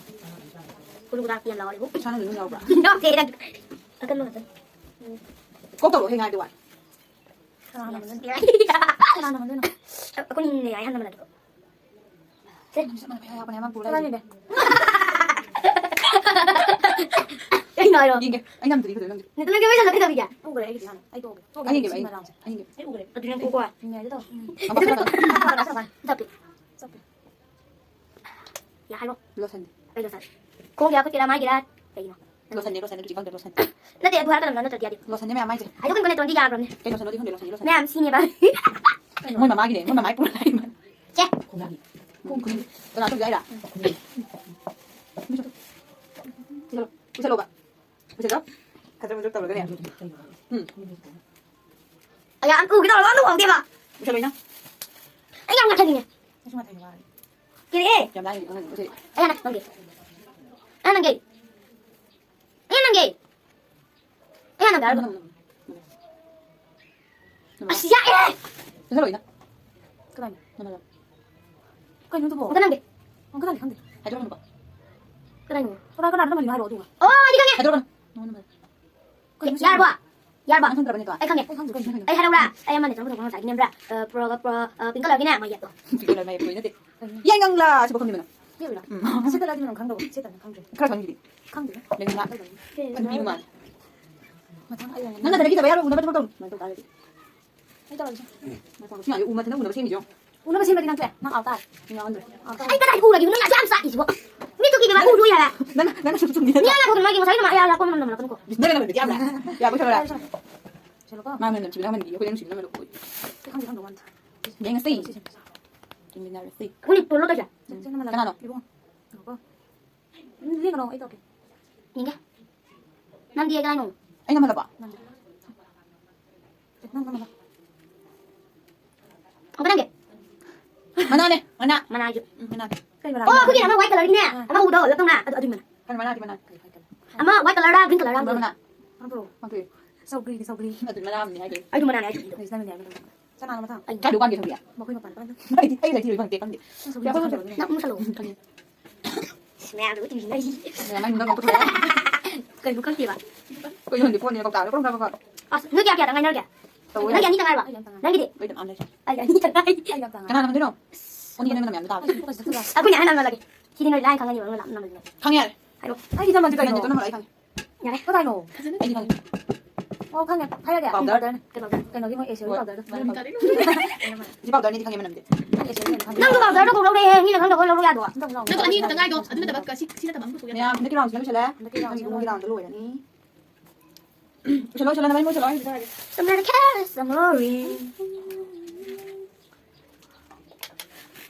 ꯀꯨꯗꯨꯀꯗ꯭ꯔꯥ ꯌꯥꯝ ꯂꯥꯎꯔꯦꯕꯨ꯫ ꯏꯁꯥꯅ ꯑꯗꯨꯝ ꯌꯥꯎꯕ꯭ꯔꯥ? ꯌꯥꯎꯗꯦ ꯅꯪ꯫ ꯑꯀꯟꯕ ꯉꯥꯛꯇꯅꯤ꯫ ꯀꯣꯛ ꯇꯧꯔꯛꯑꯣ, ꯍꯦꯛ ꯉꯥꯏꯗꯤ ꯋꯥꯏ꯫ ꯀꯅꯥꯅ ꯍꯟꯗꯣꯏꯅꯣ? ꯀꯅꯥꯅ ꯍꯟꯗꯣꯏꯅꯣ? ꯑꯩꯈꯣꯏꯅꯤꯅꯦ ꯌꯥꯏ ꯍꯟꯅ ꯃꯅꯥꯗꯣ꯫ ꯁꯦ꯫ ꯅꯪꯁꯨ ꯆꯞ ꯃꯥꯟꯅꯕ ꯌꯥꯎꯕꯅꯦ, ꯑꯃ ꯄꯨꯔ ꯀꯅꯥꯅꯣ ꯂꯩꯔꯤꯁꯦ꯫ ꯏꯕꯦ? ꯀꯩꯅꯣ ꯍꯥꯏꯔꯣ? ꯌꯦꯡꯒꯦ꯫ ꯑꯩ ꯅꯝꯗ꯭ꯔꯤ ꯐꯖꯅ ꯅꯝꯗ꯭ꯔꯤ꯫ ꯅꯠꯇꯦ, ꯅꯪꯒꯤ ꯋꯥꯔꯤ ꯁꯥꯟꯅꯕ ꯀꯩꯗꯧꯔꯤꯒꯦ? ꯎꯈ꯭ꯔꯦ ꯑꯩꯒꯤꯗꯤ ꯍꯥꯟꯅ꯫ ꯑꯩ ꯇꯣꯛꯑꯒꯦ꯫ ꯑꯩ ꯌꯦꯡꯒꯦꯕ, ꯑꯩ ꯁꯤꯃ ꯂꯥꯎꯁꯦ꯫ ꯑꯩ ꯌꯦꯡꯒꯦꯕ꯫ ꯑꯩ ꯎꯈ꯭ꯔꯦ꯫ ꯑꯗꯨꯗꯤ ꯅꯪ ꯀꯣꯛ ꯀꯣꯛ꯫ ꯌꯦꯡꯉꯦ ꯍꯥꯏꯒꯦ ꯇꯧꯕ꯫ ꯎꯝ꯫ ꯆꯞꯄꯦ꯫ ꯆꯞꯄꯦ꯫ ꯌꯥ ꯍꯥꯏꯔꯣ꯫ ꯂꯣꯁꯟꯗꯤ꯫ ꯀꯩ ꯂꯣꯁꯟ? ꯈꯣꯡꯒꯤꯔ ꯈꯨꯠꯀꯤꯔ ꯃꯥꯏꯒꯤꯔ? ꯀꯩꯒꯤꯅꯣ? ꯂꯣꯁꯟꯅꯦ, ꯂꯣꯁꯟꯅꯦ, ꯍꯧꯖꯤꯛ ꯈꯪꯗ꯭ꯔꯦ, ꯂꯣꯁꯟ꯫ ꯅꯠꯇꯦ, ꯑꯗꯨ ꯍꯥꯏꯔꯛꯀꯗꯕꯅꯣ ꯅꯠꯇ꯭ꯔꯗꯤ ꯌꯥꯗꯦ꯫ ꯂꯣꯁꯟꯅꯦ ꯃꯌꯥꯝ ꯍꯥꯏꯁꯦ꯫ ꯍꯥꯏꯗꯣꯛꯀꯅꯨꯀꯣ, ꯅꯦꯇꯣꯟꯗꯤ ꯌꯥꯈ꯭ꯔꯕꯅꯦ꯫ ꯀꯩ ꯂꯣꯁꯟꯅꯣꯗꯤ ꯈꯪꯗꯦ, ꯂꯣꯁꯟꯗꯤ ꯂꯣꯁꯟ꯫ ꯃꯌꯥꯝ ꯁꯤꯅꯦꯕ꯫ ꯃꯣꯏ ꯃꯃꯥꯒꯤꯅꯦ, ꯃꯣꯏ ꯃꯃꯥꯏ ꯄꯨꯔ ꯂꯥꯛꯏ ꯃꯥꯅ꯫ ꯆꯦ꯫ ꯈꯣꯡ ꯈꯨꯅꯤ꯫ ꯀꯅꯥ ꯇꯧꯒꯦ ꯍꯥꯏꯔ? ꯄꯨꯁꯜꯂꯣ, ꯄꯨꯁꯜꯂꯣꯕ꯫ ꯄꯨꯁꯜꯂꯣ꯫ ꯈꯗ꯭ꯔꯛ ꯃꯗ꯭ꯔꯛ ꯇꯧꯔꯒꯅꯦ꯫ ꯎꯝ꯫ ꯑꯌꯥ, ꯑꯝ ꯎꯒꯦ ꯇꯧꯔꯒ ꯑꯝꯇ ꯎꯍꯧꯗꯦꯕ꯫ ꯄꯨꯁꯜꯂꯣ ꯏꯅꯝ꯫ ꯑꯩ ꯌꯥꯝ ꯉꯥꯊꯪꯉꯤꯅꯦ꯫ ꯑꯩꯁꯨ ꯉꯥꯊꯪꯉꯤ ꯋꯥꯔꯦ꯫ ꯀꯤꯔꯛꯑꯦ꯫ ꯌꯥꯝ ꯂꯥꯡꯉꯤ, ꯎꯝ, ꯎꯝ꯫ ꯑꯩ ꯍꯟꯗꯛ ꯅꯪꯒꯤ꯫ ꯑꯩ ꯅꯪꯒꯤ꯫ ꯑꯩ ꯅꯪꯒꯤ꯫ ꯑꯩ ꯅꯪꯒꯤ ꯍꯥꯏꯔꯒ꯫ ꯅꯝꯃꯣ, ꯅꯝꯃꯣ, ꯅꯝꯃꯣ꯫ ꯑꯁ, ꯌꯥꯛꯑꯦ! ꯆꯠꯂꯣ, ꯏꯅꯝ꯫ ꯀꯗꯥꯏꯅꯣ? ꯅꯝꯃꯣ, ꯅꯝꯃꯣ꯫ ꯀꯩꯅꯣ ꯑꯗꯨꯕꯣ? ꯑꯝꯇ ꯅꯝꯒꯦ꯫ ꯑꯣ, ꯀꯗꯥꯏꯅꯣ ꯈꯪꯗꯦ꯫ ꯍꯥꯏꯗꯣꯔꯛꯀꯅꯨꯀꯣ꯫ ꯀꯗꯥꯏꯅꯣ? ꯀꯅꯥ, ꯀꯅꯥꯗ ꯅꯝꯍꯜꯂꯤꯅꯣ ꯍꯥꯏꯔꯛꯑꯣ, ꯑꯗꯨꯒ꯫ ꯑꯣ, ꯑꯩꯗꯤ ꯈꯪꯉꯦ! ꯍꯥꯏꯗꯣꯔꯛꯀꯅꯨ꯫ ꯅꯝꯃꯣ, ꯅꯝꯃꯣ꯫ ꯀꯩꯅꯣ ꯁꯤ? ꯌꯥꯔꯕꯣ? ꯌꯥꯔꯕꯣ? ꯅꯪ ꯈꯪꯗ꯭ꯔꯕ ꯅꯠꯇ꯭ꯔꯣ? ꯑꯩ ꯈꯪꯉꯦ꯫ ꯀꯩꯅꯣ ꯈꯪꯗ꯭ꯔꯣ? ꯀꯩꯅꯣ ꯈꯪꯗ꯭ꯔꯣ? ꯑꯩ ꯍꯥꯏꯔꯛꯎꯔꯥ? ꯑꯩ ꯑꯃꯅꯦ, ꯆꯪꯕ ꯊꯣꯛꯄ ꯉꯁꯥꯏꯒꯤ ꯅꯦꯝꯕ꯭ꯔꯥ? ꯑ, ꯄ꯭ꯔꯣ-, ꯄ꯭ꯔꯣ-, ꯑ, pink colourꯒꯤꯅꯦ, ꯃꯌꯦꯛꯇꯣ꯫ Pink colour ꯃꯌꯦꯛꯇꯣ ꯅꯠꯇꯦ꯫ ꯀꯩꯅꯣ? ꯌꯥꯏꯉꯪꯂꯥ ꯁꯤꯕꯨ ꯈꯪꯗꯦ ꯅꯪ? ꯌꯥꯏꯉꯪꯂꯥ? ꯎꯝ꯫ ꯁꯤ colourꯗꯤ ꯃꯅꯝ ꯈꯪꯗꯕ, ꯁꯤ ꯇꯟꯅ ꯈꯪꯗ꯭ꯔꯦ꯫ ꯈꯔ ꯈꯪꯉꯤꯗꯨꯗꯤ꯫ ꯈꯪꯗꯦ꯫ ꯌꯥꯏꯉꯪꯂꯥ꯫ ꯀꯩꯅꯣ? ꯀꯟꯕꯤꯌꯨ ꯃꯥꯜꯂꯦ꯫ ꯃꯊꯪ ꯑꯩ ꯌꯥꯏꯉꯪꯂꯥ꯫ ꯅꯪ ꯅꯊꯟꯗ ꯀꯤꯖꯕ ꯌꯥꯔꯣꯏ, ꯎꯅꯕ ꯊꯕꯛ ꯇꯧꯔꯣ꯫ ꯑꯗꯨꯃꯥꯏꯅ ꯇꯧ ꯇꯥꯔꯒꯗꯤ꯫ ꯑꯩ ꯇꯧꯔꯒꯦ꯫ ꯁꯤ ꯉꯥꯏꯁꯦ ꯎ ꯃꯊꯟꯇ ꯎꯅꯕ ꯁꯦꯝꯃꯤꯁꯦ ꯌꯦꯡꯉꯣ꯫ ꯎꯅꯕ ꯁꯦꯝꯕꯗꯤ ꯅꯪ ꯊꯣꯛꯑꯦ꯫ ꯅꯪ ꯑꯥꯎ ꯇꯥꯔꯦ꯫ ꯌꯥꯎꯍꯟꯗ꯭ꯔꯦ꯫ ꯑꯥꯎ ꯇꯥꯔꯦ꯫ ꯑꯩ ꯀꯗꯥꯏꯗ ꯎꯔꯒꯦ? ꯅꯪ ꯑꯁꯨꯛ ꯌꯥꯝ ꯆꯥꯛꯏꯁꯤꯕꯣ? ꯃꯤꯠꯇꯨ ꯀꯤꯕ ꯃꯥ ꯎ ꯎꯏ ꯍꯥꯏꯕ꯫ ꯅꯪ, ꯅꯪ ꯁꯨꯝ ꯁꯨꯝ ꯃꯤ ꯍꯥꯏꯔ ꯀꯣ ꯉꯁꯥꯏ ꯅꯃꯥꯏ ꯌꯥꯝ ꯂꯥꯛꯄ ꯃꯅꯝ ꯅꯝꯂꯛꯀꯅꯨꯀꯣ꯫ ꯅꯪ ꯅꯃꯥꯏꯗꯨꯗꯤ ꯌꯥꯝ ꯂꯥꯛꯑꯦ꯫ ꯌꯥꯕ ꯈꯔ ꯂꯥꯛꯑꯦ꯫ ꯁꯤꯜꯂꯨꯀꯣ꯫ ꯃꯥ ꯃꯅꯝ ꯅꯝꯊꯤꯕ ꯅꯝꯍꯟꯕꯤꯌꯦ꯫ ꯑꯩꯈꯣꯏ ꯅꯨꯡꯁꯤꯕ ꯅꯝꯍꯜꯂꯣ꯫ ꯑꯩ ꯈꯪꯗꯦ, ꯈꯪꯗꯦ, ꯋꯥꯟ꯫ ꯌꯦꯡꯉꯁꯤ꯫ ꯁꯤ, ꯁꯤ, ꯁꯤ꯫ ꯌꯦꯡꯃꯤꯟꯅꯔꯁꯤ꯫ ꯎꯅꯤ ꯇꯣꯜꯂꯣ ꯇꯧꯁꯦ꯫ ꯁꯤ, ꯁꯤ ꯅꯝꯍꯜꯂꯒ꯫ ꯀꯅꯥꯅꯣ? ꯏꯕꯨꯡꯉꯣ꯫ ꯉꯥꯏꯈꯣꯀꯣ꯫ ꯂꯦꯡꯒꯅꯣ, ꯑꯩ ꯇꯧꯔꯛꯀꯦ꯫ ꯌꯦꯡꯒꯦ꯫ ꯅꯝꯗꯤꯌꯦ ꯀꯗꯥꯏꯅꯣ? ꯑꯩ ꯅꯝꯍꯜꯂꯕꯣ? ꯅꯝꯗꯦ꯫ ꯅꯪ ꯅꯝꯍꯜꯂꯣ꯫ ꯑꯃꯨꯛꯀ ꯅꯝꯒꯦ꯫ ꯃꯅꯥꯅꯦ, ꯃꯅꯥ꯫ ꯃꯅꯥ ꯍꯥꯏꯁꯨ꯫ ꯎꯝ, ꯃꯅꯥꯅꯦ꯫ ꯀꯩ ꯃꯅꯥ? ꯑꯣ, ꯑꯩꯈꯣꯏꯒꯤ ꯑꯃ white colourꯒꯤꯅꯦ꯫ ꯑꯥ꯫ ꯑꯃ ꯎꯕꯗꯣ ꯂꯞꯇꯧꯅ꯫ ꯑꯗꯨ, ꯑꯗꯨꯏ ꯃꯅꯥ꯫ ꯀꯩ ꯃꯅꯥ, ꯀꯩ ꯃꯅꯥ? ꯑꯃ white colourꯔ green colourꯔ ꯑꯃ ꯃꯅꯥ꯫ ꯂꯩ꯫ ꯈꯪꯕ꯭ꯔꯣ? ꯈꯪꯗꯦ꯫ ꯁꯧꯒ꯭ꯔꯤꯒꯤ ꯁꯧꯒ꯭ꯔꯤ꯫ ꯑꯗꯨ ꯃꯅꯥ ꯑꯃꯅꯤ ꯍꯥꯏꯗꯣꯏꯅꯦ꯫ ꯑꯩꯁꯨ ꯃꯅꯥꯅꯦ ꯍꯥꯏꯗꯣꯏꯅꯦ꯫ ꯑꯗꯨ ꯅꯪꯅ ꯍꯥꯏꯕꯗꯣ꯫ ꯆꯅꯥ ꯃꯊꯪ꯫ ꯑꯩ ꯀꯥꯏꯗ ꯋꯥꯟꯒꯦ ꯈꯪꯗꯦ꯫ ꯃꯈꯣꯏ ꯃꯄꯥꯟꯗ ꯄꯥꯟꯕ꯫ ꯑꯩꯗꯤ, ꯑꯩ ꯂꯩꯇꯦ, ꯈꯪꯗꯦ, ꯈꯪꯗꯦ꯫ ꯅꯪ ꯁꯧꯒ꯭ꯔꯤ ꯌꯥꯝ ꯃꯊꯪ ꯈꯪꯗꯕꯅꯤꯅ꯫ ꯅꯪ ꯃꯨꯁꯜꯂꯣ꯫ ꯈꯪꯉꯦ꯫ ꯏꯁ, ꯃꯌꯥꯝꯗꯨꯕꯨ ꯇꯤꯚꯤ ꯅꯪ꯫ ꯃꯌꯥꯝ ꯅꯪ ꯉꯥꯎꯊꯣꯛꯈ꯭ꯔꯦ꯫ ꯀꯩꯅꯣ ꯈꯪꯗꯦꯕ꯫ ꯑꯩꯈꯣꯏ ꯌꯣꯟꯗꯦ, ꯐꯣꯟꯅꯦ ꯀꯧꯇꯥ ꯂꯧꯔꯝꯗꯕ꯫ ꯑꯁ, ꯅꯣꯏ ꯀꯌꯥ ꯀꯌꯥꯗ ꯉꯥꯏꯅꯔꯒꯦ? ꯇꯧꯋꯦ꯫ ꯅꯪꯒꯤ ꯑꯅꯤ ꯇ ꯉꯥꯏꯔꯕ? ꯑꯩ ꯑꯝꯇ ꯉꯥꯏꯔꯦ꯫ ꯅꯪꯒꯤꯗꯤ? ꯂꯣꯏꯗ ꯃꯌꯥꯝ ꯂꯩ꯫ ꯑꯩ ꯑꯅꯤ ꯇ ꯉꯥꯏ-, ꯑꯩ ꯑꯝꯇ ꯉꯥꯏꯔꯦ꯫ ꯀꯅꯥꯅ ꯅꯝꯗꯣꯏꯅꯣ? ꯎꯅꯤ ꯅꯝꯕ ꯃꯌꯥꯝꯗꯣ ꯇꯥꯕ꯫ ꯑꯩꯈꯣꯏꯅꯦ ꯍꯥꯏꯅ ꯅꯝꯍꯜꯂꯒꯦ꯫ ꯁꯤꯗꯤ ꯅꯣꯏ line ꯈꯪꯉꯅꯤꯕ, ꯅꯣꯏ ꯅꯝꯕꯗꯨꯅ꯫ ꯈꯪꯉꯦ ꯌꯥꯔꯦ꯫ ꯍꯥꯏꯔꯣ꯫ ꯑꯩꯒꯤ ꯅꯝꯕꯔꯗꯤ ꯀꯩꯅꯣ? ꯅꯪꯒꯤꯗꯣ ꯅꯝꯍꯜꯂꯣ, ꯑꯩ ꯈꯪꯉꯦ꯫ ꯌꯥꯔꯦ꯫ ꯀꯗꯥꯏꯅꯣ? ꯑꯩꯗꯤ ꯈꯪꯉꯦ꯫ ꯑꯣ, ꯈꯪꯉꯦ꯫ ꯍꯥꯏꯔꯒꯦ? Powder꯫ Powderꯅꯦ꯫ ꯀꯩ powder? ꯀꯩꯅꯣꯒꯤ ꯃꯣꯏ ꯑꯦꯁꯤꯌꯣꯒꯤ powderꯗꯣ꯫ ꯃꯅꯤꯡ ꯀꯥꯔꯦ꯫ ꯁꯤ powderꯅꯦꯗꯤ ꯈꯪꯉꯦ ꯃꯅꯝꯗꯤ꯫ ꯅꯪ ꯑꯦꯁꯤꯌꯣꯒꯤ ꯑꯣꯏꯅ ꯈꯪꯉꯦ꯫ ꯅꯪꯁꯨ powderꯗꯣ ꯀꯣꯛ ꯂꯧꯔꯛꯑꯦ, ꯃꯤꯅ ꯈꯪꯗꯕ ꯂꯧꯔꯛ ꯌꯥꯗ꯭ꯔꯣ? ꯑꯝꯇ ꯂꯧꯔꯛꯑꯣ꯫ ꯅꯪꯁꯨ ꯑꯅꯤ ꯈꯛꯇ ꯉꯥꯏꯗꯣ, ꯑꯗꯨ ꯅꯠꯇꯕ ꯀ-, ꯁꯤ, ꯁꯤ ꯅꯠꯇꯕ ꯑꯃ ꯄꯨꯊꯣꯛ ꯌꯥꯗ꯭ꯔꯣ? ꯃꯌꯥꯝ, ꯍꯟꯗꯛꯀꯤ roundꯁꯤꯅ ꯂꯣꯏꯁꯤꯜꯂꯦ꯫ ꯍꯟꯗꯛꯀꯤ ꯅꯪꯒꯤ roundꯁꯤꯅ ꯏꯕꯨꯡꯒꯤ roundꯗꯣ ꯂꯣꯏꯔꯅꯤ꯫ ꯂꯣꯏꯁꯤꯜꯂꯣ, ꯂꯣꯏꯁꯤꯜꯂꯣ, ꯅꯕꯥꯅꯤ ꯂꯣꯏꯁꯤꯜꯂꯣ, ꯑꯩ ꯍꯧꯖꯤꯛ ꯍꯥꯏꯔꯒꯦ꯫ ꯁꯝꯅꯔ ꯈꯦꯁ ꯑꯃꯣꯔꯤ꯫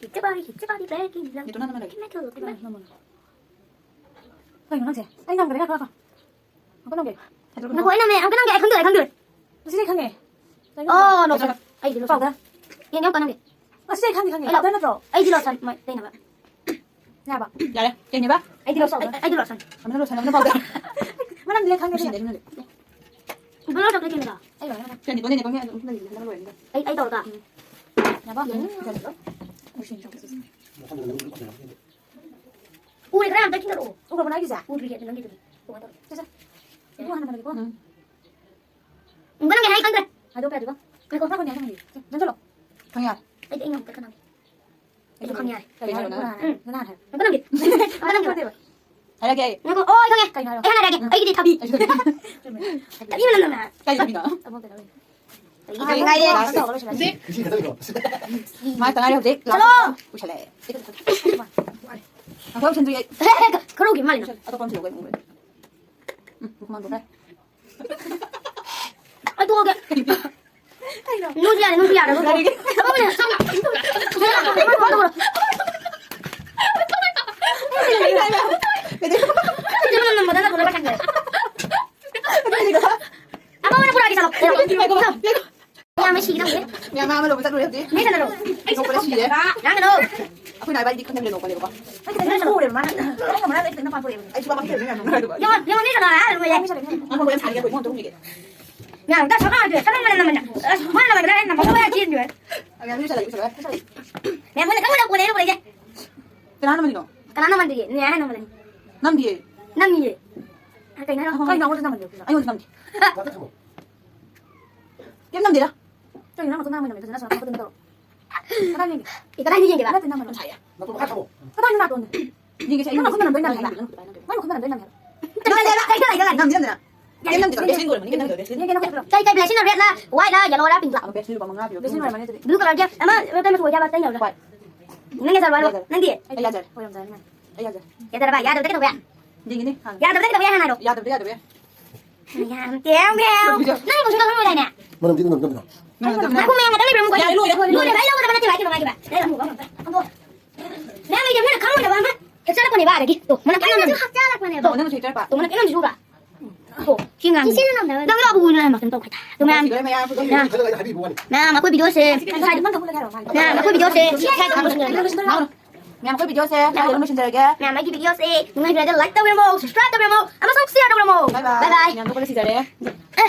Hit your body, hit your body, back in love. ꯅꯦꯇꯣ ꯅꯪ ꯅꯝꯃ ꯂꯩ꯫ Make it look ꯅꯪ like ꯅꯝꯃꯣ꯫ ꯀꯩꯅꯣ ꯅꯪꯁꯦ? ꯑꯩ ꯅꯝꯈ꯭ꯔꯦ, ꯉꯥꯏꯈꯣ, ꯉꯥꯏꯈꯣ꯫ ꯑꯃꯨꯛꯀ ꯅꯝꯒꯦ꯫ ꯉꯥꯏꯈꯣ, ꯑꯩ ꯅꯝꯃꯦ, ꯑꯃꯨꯛꯀ ꯅꯝꯒꯦ, ꯑꯩ ꯈꯪꯗꯣꯔꯦ, ꯑꯩ ꯈꯪꯗꯣꯔꯦ꯫ ꯑꯁꯤꯗꯤ ꯑꯩ ꯈꯪꯉꯦ꯫ ꯀꯩꯅꯣ? ꯑꯣ, lotion. ꯑꯩꯗꯤ lotion꯫ Powder꯫ ꯌꯦꯡꯒꯦ, ꯑꯃꯨꯛꯀ ꯅꯝꯒꯦ꯫ ꯑꯁꯤꯗꯤ ꯑꯩ ꯈꯪꯗꯤ ꯈꯪꯉꯦ꯫ ꯑꯩ ꯂꯧ-, powder ꯅꯠꯇ꯭ꯔꯣ? ꯑꯩꯗꯤ lotion ꯃ-, ꯇꯩꯅꯕ꯫ ꯌꯥꯔꯕ? ꯌꯥꯔꯦ꯫ ꯀꯩꯅꯦꯕ? ꯑꯩꯗꯤ lotion, ꯑꯩꯗꯤ lotion꯫ ꯑꯃꯅ lotion, ꯑꯃꯅ powder꯫ ꯃꯅꯝꯗꯤ ꯈꯪꯗꯦ꯫ ꯅꯨꯡꯁꯤꯅꯦ ꯑꯗꯨꯅꯗꯤ꯫ ꯏꯕꯣ, ꯅꯪ chocolate ꯀꯦꯛ ꯅꯠꯇ꯭ꯔꯣ? ꯑꯩ ꯂꯣꯏꯔꯦ, ꯂꯣꯏꯔꯦ꯫ ꯀꯩꯅꯣ, ꯏꯕꯣꯅꯦ, ꯏꯕꯣꯅꯦ, ꯑꯗꯨꯝ ꯂꯩꯔꯤꯁꯦ, ꯅꯪ ꯂꯣꯏꯔꯦ꯫ ꯑꯩ, ꯑꯩ ꯇꯧꯔꯒ꯫ ꯌꯥꯕ? ꯎꯝ꯫ ꯎꯔꯦ, ꯈꯔ ꯌꯥꯝ ꯇꯩꯁꯤꯟꯅꯔꯛꯑꯣ꯫ ꯎꯔꯕꯣ ꯅꯪꯒꯤꯁꯦ? ꯎꯗ꯭ꯔꯤꯌꯦ, ꯑꯗꯨ ꯅꯪꯒꯤꯗꯨꯗꯤ꯫ ꯀꯃꯥꯏꯅ ꯇꯧꯔꯒꯦ? ꯁꯦ, ꯁꯦ꯫ ꯏꯕꯣ, ꯍꯥꯟꯅ ꯃꯥꯟꯅꯒꯦꯀꯣ? ꯎꯝ꯫ ꯎꯝ, ꯅꯪꯒꯤ ꯍꯥꯏ ꯈꯪꯗ꯭ꯔꯦ꯫ ꯍꯥꯏꯗꯣꯛꯄ ꯌꯥꯗ꯭ꯔꯤꯕꯣ? ꯉꯥꯏꯈꯣ, ꯈꯔ ꯈꯣꯟ ꯌꯥꯝ ꯈꯪꯗꯦ꯫ ꯁꯦ, ꯅꯪ ꯆꯠꯂꯣ꯫ ꯈꯪꯉꯦ꯫ ꯑꯩꯗꯤ ꯑꯩ ꯉꯝꯇ ꯈꯟꯅꯒꯦ꯫ ꯑꯩꯁꯨ ꯈꯪꯉꯦ ꯍꯥꯏꯔꯦ꯫ ꯀꯩ ꯍꯥꯏꯅꯣ ꯅꯪ? ꯎꯝ꯫ ꯅꯪ ꯍꯥꯟꯅ ꯍꯥꯏꯔꯣ꯫ ꯑꯃꯨꯛꯀ ꯅꯝꯒꯦ꯫ ꯑꯃꯨꯛꯀ ꯅꯝꯒꯦ꯫ ꯅꯠꯇꯦꯕ꯫ ꯍꯥꯏꯔꯛꯀꯦ ꯑꯩ꯫ ꯉꯥꯏꯈꯣ꯫ ꯑꯣ, ꯑꯩ ꯈꯪꯉꯦ꯫ ꯀꯩꯅꯣ ꯍꯥꯏꯔꯣ꯫ ꯑꯩ ꯍꯥꯟꯅ ꯍꯥꯏꯔꯛꯑꯒꯦ꯫ ꯎꯝ꯫ ꯑꯩꯒꯤꯗꯤ ꯊꯕꯤ꯫ ꯑꯩꯁꯨ ꯊꯕꯤ꯫ ꯆꯨꯝꯃꯦ꯫ ꯊꯕꯤ ꯃꯅꯝ ꯅꯝꯃꯦ꯫ ꯀꯥꯏ ꯊꯕꯤꯅꯣ? ꯑꯃꯨꯛ ꯀꯩꯅꯣ ꯂꯩ꯫ ꯉꯥꯏꯔꯦ꯫ ꯍꯧꯖꯤꯛ꯫ ꯃꯥ ꯇꯉꯥꯏꯔꯦ ꯍꯧꯖꯤꯛ꯫ ꯆꯠꯂꯣ꯫ ꯂꯥꯛꯄ ꯀꯨꯏꯁꯜꯂꯛꯑꯦ꯫ ꯑꯐꯕ ꯁꯤꯟꯗ꯭ꯔꯤ ꯑꯩ꯫ ꯈꯔ ꯎꯈꯤ ꯃꯥꯜꯂꯤꯅ꯫ ꯑꯇꯣꯞꯄ ꯑꯃ ꯊꯤꯔꯛꯑꯣ ꯑꯩ ꯎꯕ꯭ꯔꯥ? ꯎꯝ, ꯃꯈꯨꯝ ꯍꯥꯡꯗꯣꯛꯈ꯭ꯔꯦ꯫ ꯑꯩ ꯇꯣꯛꯑꯒꯦ꯫ ꯅꯣꯏꯁꯨ ꯌꯥꯔꯦ, ꯅꯣꯏꯁꯨ ꯌꯥꯔꯦ, ꯅꯣꯏꯁꯨ ꯌꯥꯔꯦ꯫ ꯀꯩꯗꯧꯔꯒꯦ? ꯀꯩꯗꯧꯔꯒꯦ? ꯑꯃ ꯑꯣꯏꯅ ꯄꯨꯔꯛꯑꯒꯦ, ꯆꯠꯂꯣ꯫ ꯌꯥꯝꯅ ꯁꯤꯒꯗꯧꯔꯦ꯫ ꯃꯌꯥꯝ ꯑꯃ ꯂꯧꯕ ꯆꯠꯂꯨꯔꯦ ꯍꯧꯖꯤꯛ꯫ ꯅꯣꯏ ꯆꯠꯂꯔꯣ? ꯂꯧꯕꯗ ꯁꯤꯔꯦ꯫ ꯂꯥꯡꯒꯅꯣ꯫ ꯑꯩꯈꯣꯏ ꯅꯥꯏꯕ ꯑꯩꯗꯤ ꯈꯪꯗꯦ ꯂꯧꯕꯅꯦꯕꯀꯣ꯫ ꯑꯩ ꯈꯤꯇꯪ ꯎꯔꯦꯕ ꯃꯥꯅ꯫ ꯑꯩꯅ ꯃꯔꯛ ꯑꯩ ꯈꯤꯇꯪ ꯄꯥꯊꯣꯛꯑꯦꯕ꯫ ꯑꯩꯁꯨ ꯄꯥꯊꯣꯛꯑꯦꯕ ꯃꯌꯥꯝ ꯅꯣꯡꯅ ꯍꯥꯏꯗꯨꯕ꯫ ꯌꯦꯡꯉꯣ, ꯅꯣꯏ ꯆꯠꯂꯣ, ꯍꯥꯏꯔ ꯂꯣꯏꯔꯦ꯫ ꯉꯥꯏꯈꯣ, ꯌꯥꯝ ꯁꯥꯔꯤ, ꯑꯩꯈꯣꯏ ꯏꯃꯨꯡ ꯑꯃꯇ ꯍꯨꯝꯈꯤꯒꯦ꯫ ꯃꯌꯥꯝ ꯑꯝꯇ ꯁꯛ ꯈꯪꯉꯗꯤ ꯁꯛ ꯈꯪꯕꯅ ꯅꯝꯕꯅ꯫ ꯑꯁ, ꯃꯥꯅ ꯅꯝꯕꯅ ꯑꯩꯅ ꯅꯝꯕ ꯈꯪꯕ ꯌꯥꯝ ꯆꯦꯟꯕꯤꯕ꯫ ꯃꯌꯥꯝ ꯅꯣꯏ ꯆꯠꯂꯒꯦ, ꯆꯠꯂꯒꯦ꯫ ꯃꯌꯥꯝ ꯃꯣꯏꯅ ꯈꯪꯕꯗ ꯀꯣꯟꯅ ꯑꯩꯅ ꯎꯔꯦ꯫ ꯀꯅꯥ ꯅꯝꯃꯤꯅꯣ? ꯀꯅꯥ ꯅꯝꯃꯟꯗ꯭ꯔꯤꯒꯦ? ꯅꯦ ꯍꯥꯏꯅ ꯅꯝꯕꯅꯤ꯫ ꯅꯝꯗꯤꯌꯦ꯫ ꯅꯝꯃꯤꯌꯦ꯫ ꯀꯩꯅꯣ ꯍꯥꯏꯔꯣ? ꯀꯩꯅꯣ ꯑꯩꯉꯣꯟꯗ ꯅꯝꯃꯟꯗ꯭ꯔꯤꯗꯣ? ꯑꯩꯉꯣꯟꯗ ꯅꯝꯗꯦ꯫ ꯀꯩꯝ ꯅꯝꯗꯦꯗ꯫ ꯀꯩꯅꯣ ꯅꯪ ꯅꯈꯨꯠ ꯅꯝꯃꯤꯅꯣ? ꯐꯖꯅ ꯁꯨꯃꯥꯏꯅ ꯈꯨꯠ ꯅꯝ ꯇꯧꯔꯣ꯫ ꯀꯗꯥꯏ ꯌꯦꯡꯒꯦ? ꯑꯦ, ꯀꯗꯥꯏꯗ ꯌꯦꯡꯒꯦꯕ? ꯅꯠꯇꯦ, ꯅꯝꯃꯤꯅꯣ꯫ ꯌꯥꯝ ꯁꯥꯏꯌꯦ꯫ ꯅꯥꯇꯣꯟ ꯃꯈꯥ ꯊꯝꯃꯣ꯫ ꯀꯗꯥꯏꯗ ꯅꯥꯇꯣꯟꯗꯣ? ꯌꯦꯡꯒꯦ ꯁꯦ, ꯑꯩ ꯅꯪ ꯅꯈꯨꯠ ꯅꯝꯕ꯭ꯔꯥ ꯅꯝꯃꯦ ꯍꯥꯏꯕ? ꯅꯪ ꯅꯈꯨꯠ ꯅꯝꯕ꯭ꯔꯥ ꯅꯝꯃꯦ ꯍꯥꯏꯕ? ꯅꯝꯗꯦ ꯍꯥꯏꯕ, ꯀꯩ ꯀꯗꯥꯏꯗ? ꯅꯝꯗꯦ, ꯅꯝꯗꯦ꯫ ꯀꯩꯝ ꯅꯝꯗꯦ, ꯀꯩꯝ ꯅꯝꯗꯦ꯫ ꯌꯦꯡꯒꯦ, ꯅꯈꯨꯠ ꯅꯝꯕ꯭ꯔꯣ? ꯀꯩ, ꯀꯩ ꯕ꯭ꯂꯦꯁꯤꯡꯅꯣ, ꯔꯦꯗꯂ, ꯋꯥꯏꯠꯂ, ꯌꯦꯜꯂꯣꯔ, ꯄꯤꯡꯛꯂ? ꯕ꯭ꯂꯦꯁꯤꯡ ꯂꯨꯄꯥ ꯃꯉꯥ ꯄꯤꯕ꯫ ꯕ꯭ꯂꯦꯁꯤꯡ ꯑꯣꯏꯔꯝꯃꯅꯤ ꯑꯗꯨꯗꯤ꯫ ꯕ꯭ꯂꯨ ꯀꯂꯔꯒꯤ ꯑꯃ ꯀꯩ ꯃꯆꯨ ꯑꯣꯏꯒꯦ ꯍꯥꯏꯕ? ꯇꯩꯅꯕꯗꯣ꯫ ꯍ꯭ꯋꯥꯏꯠ꯫ ꯅꯪ ꯌꯥꯖꯔꯕ꯭ꯔꯣ? ꯑꯩ ꯌꯥꯖꯔꯦ꯫ ꯅꯪꯗꯤ? ꯑꯩ ꯌꯥꯖꯔꯦ꯫ ꯑꯣꯏꯔꯝꯗ꯭ꯔꯕꯅꯤꯅ꯫ ꯑꯩ ꯌꯥꯖꯔꯦ꯫ ꯌꯥꯖꯔꯕ? ꯌꯥꯖꯔꯕꯗꯤ ꯀꯩꯗꯧꯕ ꯌꯥꯏ? ꯌꯦꯡꯒꯦꯅꯦ, ꯍꯥꯟꯅ꯫ ꯌꯥꯖꯔꯕꯗꯤ ꯀꯩꯗꯧꯕ ꯌꯥꯏ ꯍꯥꯟꯅ ꯍꯥꯏꯔꯣ? ꯌꯥꯖꯔꯕꯗꯤ ꯌꯥꯖꯕ ꯌꯥꯏ꯫ ꯌꯥꯝ ꯇꯦꯝꯈ꯭ꯔꯦ꯫ ꯅꯪ ꯃꯆꯨꯗꯣ ꯈꯪꯉꯣꯏꯗꯥꯏꯅꯦ? ꯃꯅꯝꯗꯤ ꯅꯝ-, ꯅꯝ-, ꯅꯝ-, ꯃꯈꯨꯝ ꯃꯌꯥꯝ ꯉꯥꯛꯇ ꯂꯩꯕ꯭ꯔꯥ, ꯃꯈꯨꯝ? ꯌꯥꯔꯦ, ꯂꯣꯏꯔꯦ, ꯂꯣꯏꯔꯦ꯫ ꯂꯣꯏꯔꯦ, ꯑꯩ ꯂꯧꯒꯗꯕ ꯅꯠꯇꯦ, ꯍꯥꯏꯗꯤ ꯃꯃꯥꯏꯒꯤ ꯚꯥꯏ꯫ ꯂꯩꯔꯝꯃꯣ, ꯂꯩꯔꯝꯃꯣ꯫ ꯃꯌꯥꯝ ꯂꯩꯇꯦ, ꯃꯤꯅ ꯈꯪꯉꯣꯏꯗꯕ ꯑꯃ ꯍꯦꯛꯆꯜꯂꯛꯄꯅꯦꯕ, ꯑꯗꯒꯤ꯫ ꯇꯣ, ꯃꯅꯝ ꯀꯟꯅ ꯅꯝ-, ꯍꯥꯞꯆꯜꯂꯛꯄꯅꯦꯕ꯫ ꯇꯣ, ꯃꯅꯝ ꯁꯨꯏꯇꯔ ꯄꯥ꯫ ꯇꯣ, ꯃꯅꯝ ꯀꯟꯅ ꯅꯝꯁꯤ ꯎꯕ꯭ꯔꯥ? ꯇꯣ, ꯁꯤ ꯉꯥꯡ-, ꯁꯤꯅ ꯅꯝꯗꯕ꯫ ꯅꯪ ꯂꯧꯕ ꯎꯏꯅ ꯃꯈꯣꯟ ꯇꯧꯈ꯭ꯔꯦ꯫ ꯇꯣ, ꯃꯌꯥꯝ꯫ ꯁꯤꯗ ꯃꯌꯥꯝ ꯐꯨꯠꯂꯝꯃꯤ꯫ ꯃꯌꯥꯝ꯫ ꯈꯜꯂꯒ ꯑꯩꯅ ꯍꯥꯏꯕꯤꯕ ꯋꯥꯅꯤ꯫ ꯃꯌꯥꯝ, ꯑꯩꯈꯣꯏ ꯚꯤꯗꯤꯑꯣꯁꯦ꯫ ꯃꯌꯥꯝ, ꯑꯩꯈꯣꯏ ꯚꯤꯗꯤꯑꯣꯁꯦ꯫ ꯃꯌꯥꯝ, ꯑꯩꯈꯣꯏ ꯚꯤꯗꯤꯑꯣꯁꯦ ꯁ꯭ꯋꯥꯏꯗ ꯑꯗꯨꯝ ꯂꯣꯏꯁꯤꯟꯖꯔꯒꯦ꯫ ꯃꯌꯥꯝ, ꯑꯩꯒꯤ ꯚꯤꯗꯤꯑꯣꯁꯦ ꯅꯨꯡꯉꯥꯏꯕꯤꯔꯗꯤ like ꯇꯧꯕꯤꯔꯝꯃꯣ, subscribe ꯇꯧꯕꯤꯔꯝꯃꯣ, ꯑꯃꯁꯨꯡ share ꯇꯧꯕꯤꯔꯝꯃꯣ꯫ Bye bye꯫ Bye bye꯫ ꯃꯌꯥꯝ, ꯑꯇꯣꯞꯄꯗ ꯁꯤꯖꯔꯦ꯫ ꯑꯦ,